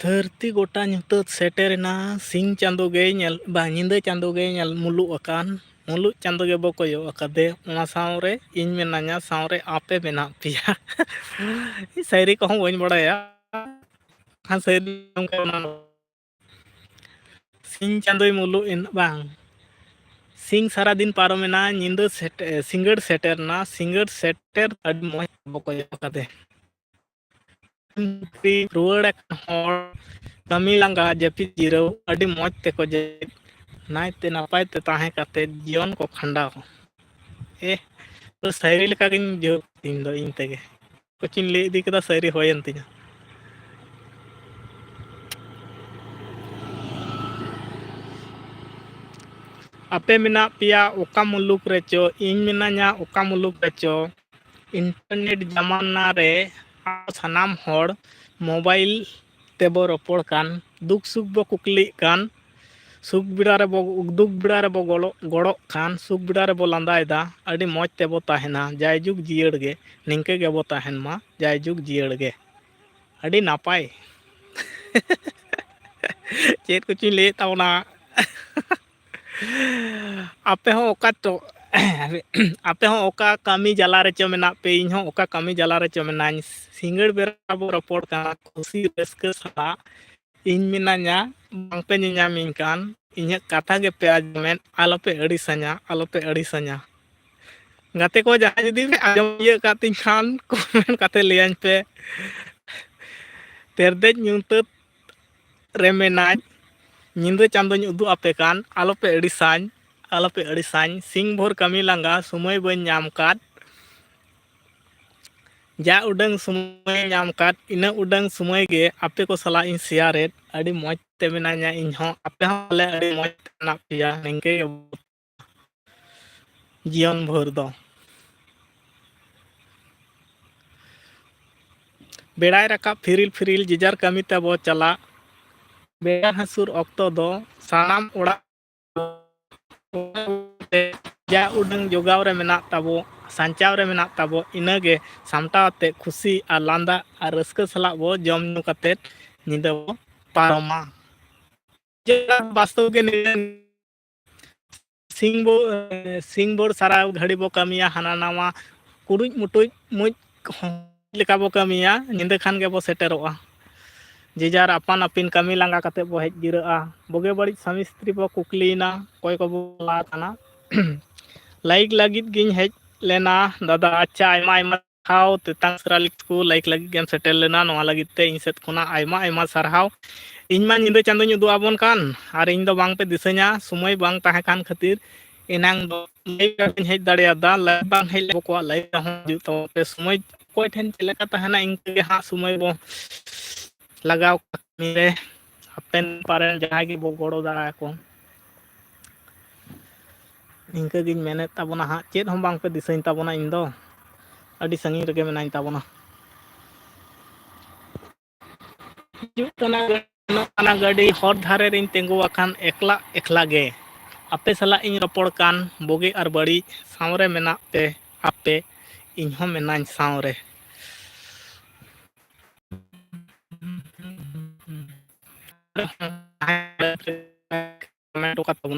ᱫᱷᱟᱹᱨᱛᱤ ᱜᱚᱴᱟ ᱧᱩᱛᱟᱹᱛ ᱥᱮᱴᱮᱨᱮᱱᱟ, ᱥᱤᱧ ᱪᱟᱸᱫᱳ ᱜᱮ ᱧᱮᱞ, ᱵᱟᱝ, ᱧᱤᱫᱟᱹ ᱪᱟᱸᱫᱳ ᱜᱮ ᱧᱮᱞ ᱢᱩᱞᱩᱜ ᱟᱠᱟᱱ, ᱢᱩᱞᱩᱜ ᱪᱟᱸᱫᱳ ᱜᱮᱵᱚ ᱠᱚᱭᱚᱜ ᱟᱠᱟᱫᱮ, ᱚᱱᱟ ᱥᱟᱶᱨᱮ ᱤᱧ ᱢᱮᱱᱟᱧᱟ, ᱥᱟᱶᱨᱮ ᱟᱯᱮ ᱢᱮᱱᱟᱜ ᱯᱮᱭᱟ᱾ ᱥᱟᱭᱨᱤ ᱠᱚᱦᱚᱸ ᱵᱟᱹᱧ ᱵᱟᱲᱟᱭᱟ, ᱠᱷᱟᱱ ᱥᱟᱭᱨᱤ ᱚᱱᱠᱟ ᱚᱱᱟ ᱥᱤᱧ ᱪᱟᱸᱫᱳᱭ ᱢᱩᱞᱩᱜ ᱮᱱ, ᱵᱟᱝ, ᱥᱤᱧ ᱥᱟᱨᱟᱫᱤᱱ ᱯᱟᱨᱚᱢᱮᱱᱟ, ᱧᱤᱫᱟᱹ ᱥᱮᱴᱮ-, ᱥᱤᱸᱜᱟᱹᱲ ᱥᱮᱴᱮᱨᱱᱟ, ᱥᱤᱸᱜᱟᱹᱲ ᱥᱮᱴᱮᱨ ᱟᱹᱰᱤ ᱢᱚᱡᱽ ᱵᱚ ᱠᱚᱭᱚᱜ ᱟᱠᱟᱫᱮ᱾ ᱨᱩᱣᱟᱹᱲ ᱟᱠᱟᱱ ᱦᱚᱲ, ᱠᱟᱹᱢᱤ ᱞᱟᱸᱜᱟ, ᱡᱟᱹᱯᱤᱫ ᱡᱤᱨᱟᱹᱣ, ᱟᱹᱰᱤ ᱢᱚᱡᱽ ᱛᱮᱠᱚ ᱡᱟᱹᱯᱤᱫ, ᱱᱟᱭᱛᱮ ᱱᱟᱯᱟᱭ ᱛᱮ ᱛᱟᱦᱮᱸ ᱠᱟᱛᱮ ᱡᱤᱭᱚᱱ ᱠᱚ ᱠᱷᱟᱸᱰᱟᱣ᱾ ᱮ, ᱥᱟᱭᱨᱤ ᱞᱮᱠᱟᱜᱤᱧ ᱵᱩᱡᱷᱟᱹᱣ ᱤᱧ ᱫᱚ ᱤᱧ ᱛᱮᱜᱮ᱾ ᱠᱚᱪᱤᱧ ᱞᱟᱹᱭ ᱤᱫᱤ ᱠᱮᱫᱟ, ᱥᱟᱭᱨᱤ ᱦᱩᱭᱮᱱ ᱛᱤᱧᱟ᱾ ᱟᱯᱮ ᱢᱮᱱᱟᱜ ᱯᱮᱭᱟ ᱚᱠᱟ ᱢᱩᱞᱩᱠ ᱨᱮᱪᱚ, ᱤᱧ ᱢᱮᱱᱟᱧᱟ ᱚᱠᱟ ᱢᱩᱞᱩᱠ ᱨᱮᱪᱚ, ᱤᱱᱴᱟᱨᱱᱮᱴ ᱡᱟᱢᱟᱱᱟ ᱨᱮ ᱟᱵᱚ ᱥᱟᱱᱟᱢ ᱦᱚᱲ ᱢᱳᱵᱟᱭᱤᱞ ᱛᱮᱵᱚ ᱨᱚᱯᱚᱲ ᱠᱟᱱ, ᱫᱩᱠ ᱥᱩᱠ ᱵᱚ ᱠᱩᱠᱞᱤᱜ ᱠᱟᱱ, ᱥᱩᱠ ᱵᱮᱲᱟ ᱨᱮᱵᱚ, ᱫᱩᱠ ᱵᱮᱲᱟ ᱨᱮᱵᱚ ᱜᱚᱲᱚ-, ᱜᱚᱲᱚᱜ ᱠᱟᱱ, ᱥᱩᱠ ᱵᱮᱲᱟ ᱨᱮᱵᱚ ᱞᱟᱸᱫᱟᱭᱮᱫᱟ, ᱟᱹᱰᱤ ᱢᱚᱡᱽ ᱛᱮᱵᱚ ᱛᱟᱦᱮᱱᱟ, ᱡᱟᱭᱡᱩᱜᱽ ᱡᱤᱭᱟᱹᱲ ᱜᱮ, ᱱᱤᱝᱠᱟᱹ ᱜᱮᱵᱚ ᱛᱟᱦᱮᱱ ᱢᱟ, ᱡᱟᱭᱡᱩᱜᱽ ᱡᱤᱭᱟᱹᱲ ᱜᱮ᱾ ᱟᱹᱰᱤ ᱱᱟᱯᱟᱭ᱾ ᱪᱮᱫ ᱠᱚᱪᱚᱧ ᱞᱟᱹᱭᱮᱫ ᱛᱟᱵᱚᱱᱟ᱾ ᱟᱯᱮ ᱦᱚᱸ ᱚᱠᱟ ᱴᱚ-, ᱟᱯᱮ ᱦᱚᱸ ᱚᱠᱟ ᱠᱟᱹᱢᱤ ᱡᱟᱞᱟ ᱨᱮᱪᱚ ᱢᱮᱱᱟᱜ ᱯᱮ, ᱤᱧ ᱦᱚᱸ ᱚᱠᱟ ᱠᱟᱹᱢᱤ ᱡᱟᱞᱟ ᱨᱮᱪᱚ ᱢᱮᱱᱟᱧ᱾ ᱥᱤᱸᱜᱟᱹᱲ ᱵᱮᱲᱟ ᱵᱚ ᱨᱚᱯᱚᱲ ᱠᱟᱱᱟ ᱠᱩᱥᱤ ᱨᱟᱹᱥᱠᱟᱹ ᱥᱟᱞᱟᱜ᱾ ᱤᱧ ᱢᱮᱱᱟᱧᱟ, ᱵᱟᱝᱯᱮ ᱧᱮᱧᱟᱢᱤᱧ ᱠᱟᱱ, ᱤᱧᱟᱹᱜ ᱠᱟᱛᱷᱟ ᱜᱮᱯᱮ ᱟᱸᱡᱚᱢᱮᱫ, ᱟᱞᱚᱯᱮ ᱟᱹᱲᱤᱥᱟᱹᱧᱟ, ᱟᱞᱚᱯᱮ ᱟᱹᱲᱤᱥᱟᱹᱧᱟ᱾ ᱜᱟᱛᱮ ᱠᱚ, ᱡᱟᱦᱟᱸᱭ ᱡᱩᱫᱤ ᱯᱮ ᱟᱸᱡᱚᱢ ᱤᱭᱟᱹ ᱠᱟᱜ ᱛᱤᱧ ᱠᱷᱟᱱ, ᱠᱚᱢᱮᱱᱴ ᱠᱟᱛᱮ ᱞᱟᱹᱭᱟᱹᱧ ᱯᱮ᱾ ᱛᱮᱨᱫᱮᱡ ᱧᱩᱛᱟᱹᱛ ᱨᱮ ᱢᱮᱱᱟᱧ, ᱧᱤᱫᱟᱹ ᱪᱟᱸᱫᱚᱧ ᱩᱫᱩᱜ ᱟᱯᱮ ᱠᱟᱱ, ᱟᱞᱚᱯᱮ ᱟᱹᱲᱤᱥᱟᱹᱧ, ᱟᱞᱚᱯᱮ ᱟᱹᱲᱤᱥᱟᱹᱧ᱾ ᱥᱤᱧ ᱵᱷᱳᱨ ᱠᱟᱹᱢᱤ ᱞᱟᱸᱜᱟ, ᱥᱚᱢᱚᱭ ᱵᱟᱹᱧ ᱧᱟᱢ ᱠᱟᱫ, ᱡᱟ ᱩᱰᱟᱹᱝ ᱥᱚᱢᱚᱭ ᱧᱟᱢ ᱠᱟᱫ, ᱤᱱᱟᱹ ᱩᱰᱟᱹᱝ ᱥᱚᱢᱚᱭ ᱜᱮ ᱟᱯᱮ ᱠᱚ ᱥᱟᱞᱟᱜ ᱤᱧ ᱥᱮᱭᱟᱨᱮᱫ᱾ ᱟᱹᱰᱤ ᱢᱚᱡᱽ ᱛᱮ ᱢᱮᱱᱟᱧᱟ, ᱤᱧ ᱦᱚᱸ, ᱟᱯᱮ ᱦᱚᱸ ᱵᱚᱞᱮ ᱟᱹᱰᱤ ᱢᱚᱡᱽ ᱛᱮ ᱢᱮᱱᱟᱜ ᱯᱮᱭᱟ, ᱱᱤᱝᱠᱟᱹ ᱜᱮ ᱡᱤᱭᱚᱱ ᱵᱷᱳᱨ ᱫᱚ᱾ ᱵᱮᱲᱟᱭ ᱨᱟᱠᱟᱵ ᱯᱷᱤᱨᱤᱞ ᱯᱷᱤᱨᱤᱞ, ᱡᱮᱡᱟᱨ ᱠᱟᱹᱢᱤ ᱛᱟᱵᱚ ᱪᱟᱞᱟᱜ᱾ ᱵᱮᱲᱟ ᱦᱟᱹᱥᱩᱨ ᱚᱠᱛᱚ ᱫᱚ ᱥᱟᱱᱟᱢ ᱚᱲᱟᱜ ᱡᱟ ᱩᱰᱟᱹᱝ ᱡᱚᱜᱟᱣ ᱨᱮ ᱢᱮᱱᱟᱜ ᱛᱟᱵᱚ, ᱥᱟᱧᱪᱟᱣ ᱨᱮ ᱢᱮᱱᱟᱜ ᱛᱟᱵᱚ, ᱤᱱᱟᱹᱜᱮ ᱥᱟᱢᱴᱟᱣ ᱟᱛᱮ ᱠᱷᱩᱥᱤ ᱟᱨ ᱞᱟᱸᱫᱟ ᱟᱨ ᱨᱟᱹᱥᱠᱟᱹ ᱥᱟᱞᱟᱜ ᱵᱚ ᱡᱚᱢ ᱧᱩ ᱠᱟᱛᱮ ᱧᱤᱫᱟᱹ ᱵᱚ ᱯᱟᱨᱚᱢᱟ᱾ ᱵᱟᱥᱛᱚᱵ ᱜᱮ ᱱᱤᱭᱟᱹ ᱥᱤᱝ ᱵᱚ-, ᱥᱤᱝ ᱵᱷᱳᱨ ᱥᱟᱨᱟ ᱜᱷᱟᱹᱲᱤ ᱵᱚ ᱠᱟᱹᱢᱤᱭᱟ, ᱦᱟᱱᱟ ᱱᱟᱣᱟ ᱠᱩᱲᱩᱡ ᱢᱩᱴᱩᱡ ᱢᱩᱡ ᱞᱮᱠᱟ ᱵᱚ ᱠᱟᱹᱢᱤᱭᱟ, ᱧᱤᱫᱟᱹ ᱠᱷᱟᱱ ᱜᱮᱵᱚ ᱥᱮᱴᱮᱨᱚᱜᱼᱟ᱾ ᱡᱮ ᱡᱟᱨ ᱟᱯᱟᱱ ᱟᱹᱯᱤᱱ ᱠᱟᱹᱢᱤ ᱞᱟᱸᱜᱟ ᱠᱟᱛᱮ ᱵᱚ ᱦᱮᱡ ᱡᱤᱨᱟᱹᱜᱼᱟ᱾ ᱵᱩᱜᱤ ᱵᱟᱹᱲᱤᱡ ᱥᱟᱢᱤ ᱥᱛᱨᱤ ᱵᱚ ᱠᱩᱠᱞᱤᱭᱮᱱᱟ, ᱚᱠᱚᱭ ᱠᱚᱵᱚ ᱞᱟ ᱠᱟᱱᱟ᱾ ᱞᱟᱭᱤᱠ ᱞᱟᱹᱜᱤᱫ ᱜᱤᱧ ᱦᱮᱡ ᱞᱮᱱᱟ ᱫᱟᱫᱟ᱾ ᱟᱪᱪᱷᱟ, ᱟᱭᱢᱟ ᱟᱭᱢᱟ ᱥᱟᱨᱦᱟᱣ ᱛᱮᱛᱟᱝ ᱥᱮᱨᱟᱞᱤ ᱠᱚ, ᱞᱟᱭᱤᱠ ᱞᱟᱹᱜᱤᱫ ᱜᱮᱢ ᱥᱮᱴᱮᱨ ᱞᱮᱱᱟ, ᱱᱚᱣᱟ ᱞᱟᱹᱜᱤᱫ ᱛᱮ ᱤᱧ ᱥᱮᱫ ᱠᱷᱚᱱᱟᱜ ᱟᱭᱢᱟ ᱟᱭᱢᱟ ᱥᱟᱨᱦᱟᱣ᱾ ᱤᱧ ᱢᱟ ᱧᱤᱫᱟᱹ ᱪᱟᱸᱫᱚᱧ ᱩᱫᱩᱜ ᱟᱵᱚᱱ ᱠᱟᱱ, ᱟᱨ ᱤᱧ ᱫᱚ ᱵᱟᱝ ᱯᱮ ᱫᱤᱥᱟᱹᱧᱟ, ᱥᱚᱢᱚᱭ ᱵᱟᱝ ᱛᱟᱦᱮᱸ ᱠᱟᱱ ᱠᱷᱟᱹᱛᱤᱨ ᱮᱱᱟᱝ ᱫᱚ ᱞᱟᱭᱤᱵᱷ ᱨᱮ ᱵᱟᱹᱧ ᱦᱮᱡ ᱫᱟᱲᱮᱭᱟᱫᱟ᱾ ᱞᱟᱭᱤᱵᱷ ᱵᱟᱝ ᱦᱮᱡ ᱞᱮᱱ ᱠᱚᱣᱟᱜ ᱞᱟᱭᱤᱵᱷ ᱨᱮᱦᱚᱸ ᱦᱤᱡᱩᱜ ᱛᱟᱵᱚᱱ ᱯᱮ᱾ ᱥᱚᱢᱚᱭ ᱚᱠᱚᱭ ᱴᱷᱮᱱ ᱪᱮᱫ ᱞᱮᱠᱟ ᱛᱟᱦᱮᱱᱟ, ᱤᱱᱠᱟᱹ ᱜᱮ ᱦᱟᱸᱜ ᱥᱚᱢᱚᱭ ᱵᱚ ᱞᱟᱜᱟᱣ ᱠᱟᱹᱢᱤ ᱨᱮ᱾ ᱦᱟᱯᱮᱱ ᱯᱟᱨᱮᱱ ᱡᱟᱦᱟᱸᱭ ᱜᱮᱵᱚ ᱜᱚᱲᱚ ᱫᱟᱲᱮᱭᱟᱠᱚ᱾ ᱤᱱᱠᱟᱹ ᱜᱤᱧ ᱢᱮᱱᱮᱫ ᱛᱟᱵᱚᱱᱟ ᱦᱟᱸᱜ, ᱪᱮᱫ ᱦᱚᱸ ᱵᱟᱝ ᱯᱮ ᱫᱤᱥᱟᱹᱧ ᱛᱟᱵᱚᱱᱟ, ᱤᱧ ᱫᱚ ᱟᱹᱰᱤ ᱥᱟᱺᱜᱤᱧ ᱨᱮᱜᱮ ᱢᱮᱱᱟᱧ ᱛᱟᱵᱚᱱᱟ᱾ ᱦᱤᱡᱩᱜ ᱠᱟᱱᱟ ᱜᱟᱹᱰᱤ, ᱥᱮᱱᱚᱜ ᱠᱟᱱᱟ ᱜᱟᱹᱰᱤ, ᱦᱚᱨ ᱫᱷᱟᱨᱮ ᱨᱤᱧ ᱛᱤᱸᱜᱩ ᱟᱠᱟᱱ ᱮᱠᱞᱟ ᱮᱠᱞᱟ ᱜᱮ᱾ ᱟᱯᱮ ᱥᱟᱞᱟᱜ ᱤᱧ ᱨᱚᱯᱚᱲ ᱠᱟᱱ, ᱵᱩᱜᱤ ᱟᱨ ᱵᱟᱹᱲᱤᱡ ᱥᱟᱶᱨᱮ ᱢᱮᱱᱟᱜ ᱯᱮ ᱟᱯᱮ, ᱤᱧ ᱦᱚᱸ ᱢᱮᱱᱟᱧ ᱥᱟᱶᱨᱮ᱾ ᱠᱚᱢᱮᱱᱴ ᱟᱠᱟᱫ ᱛᱟᱵᱚᱱᱟ᱾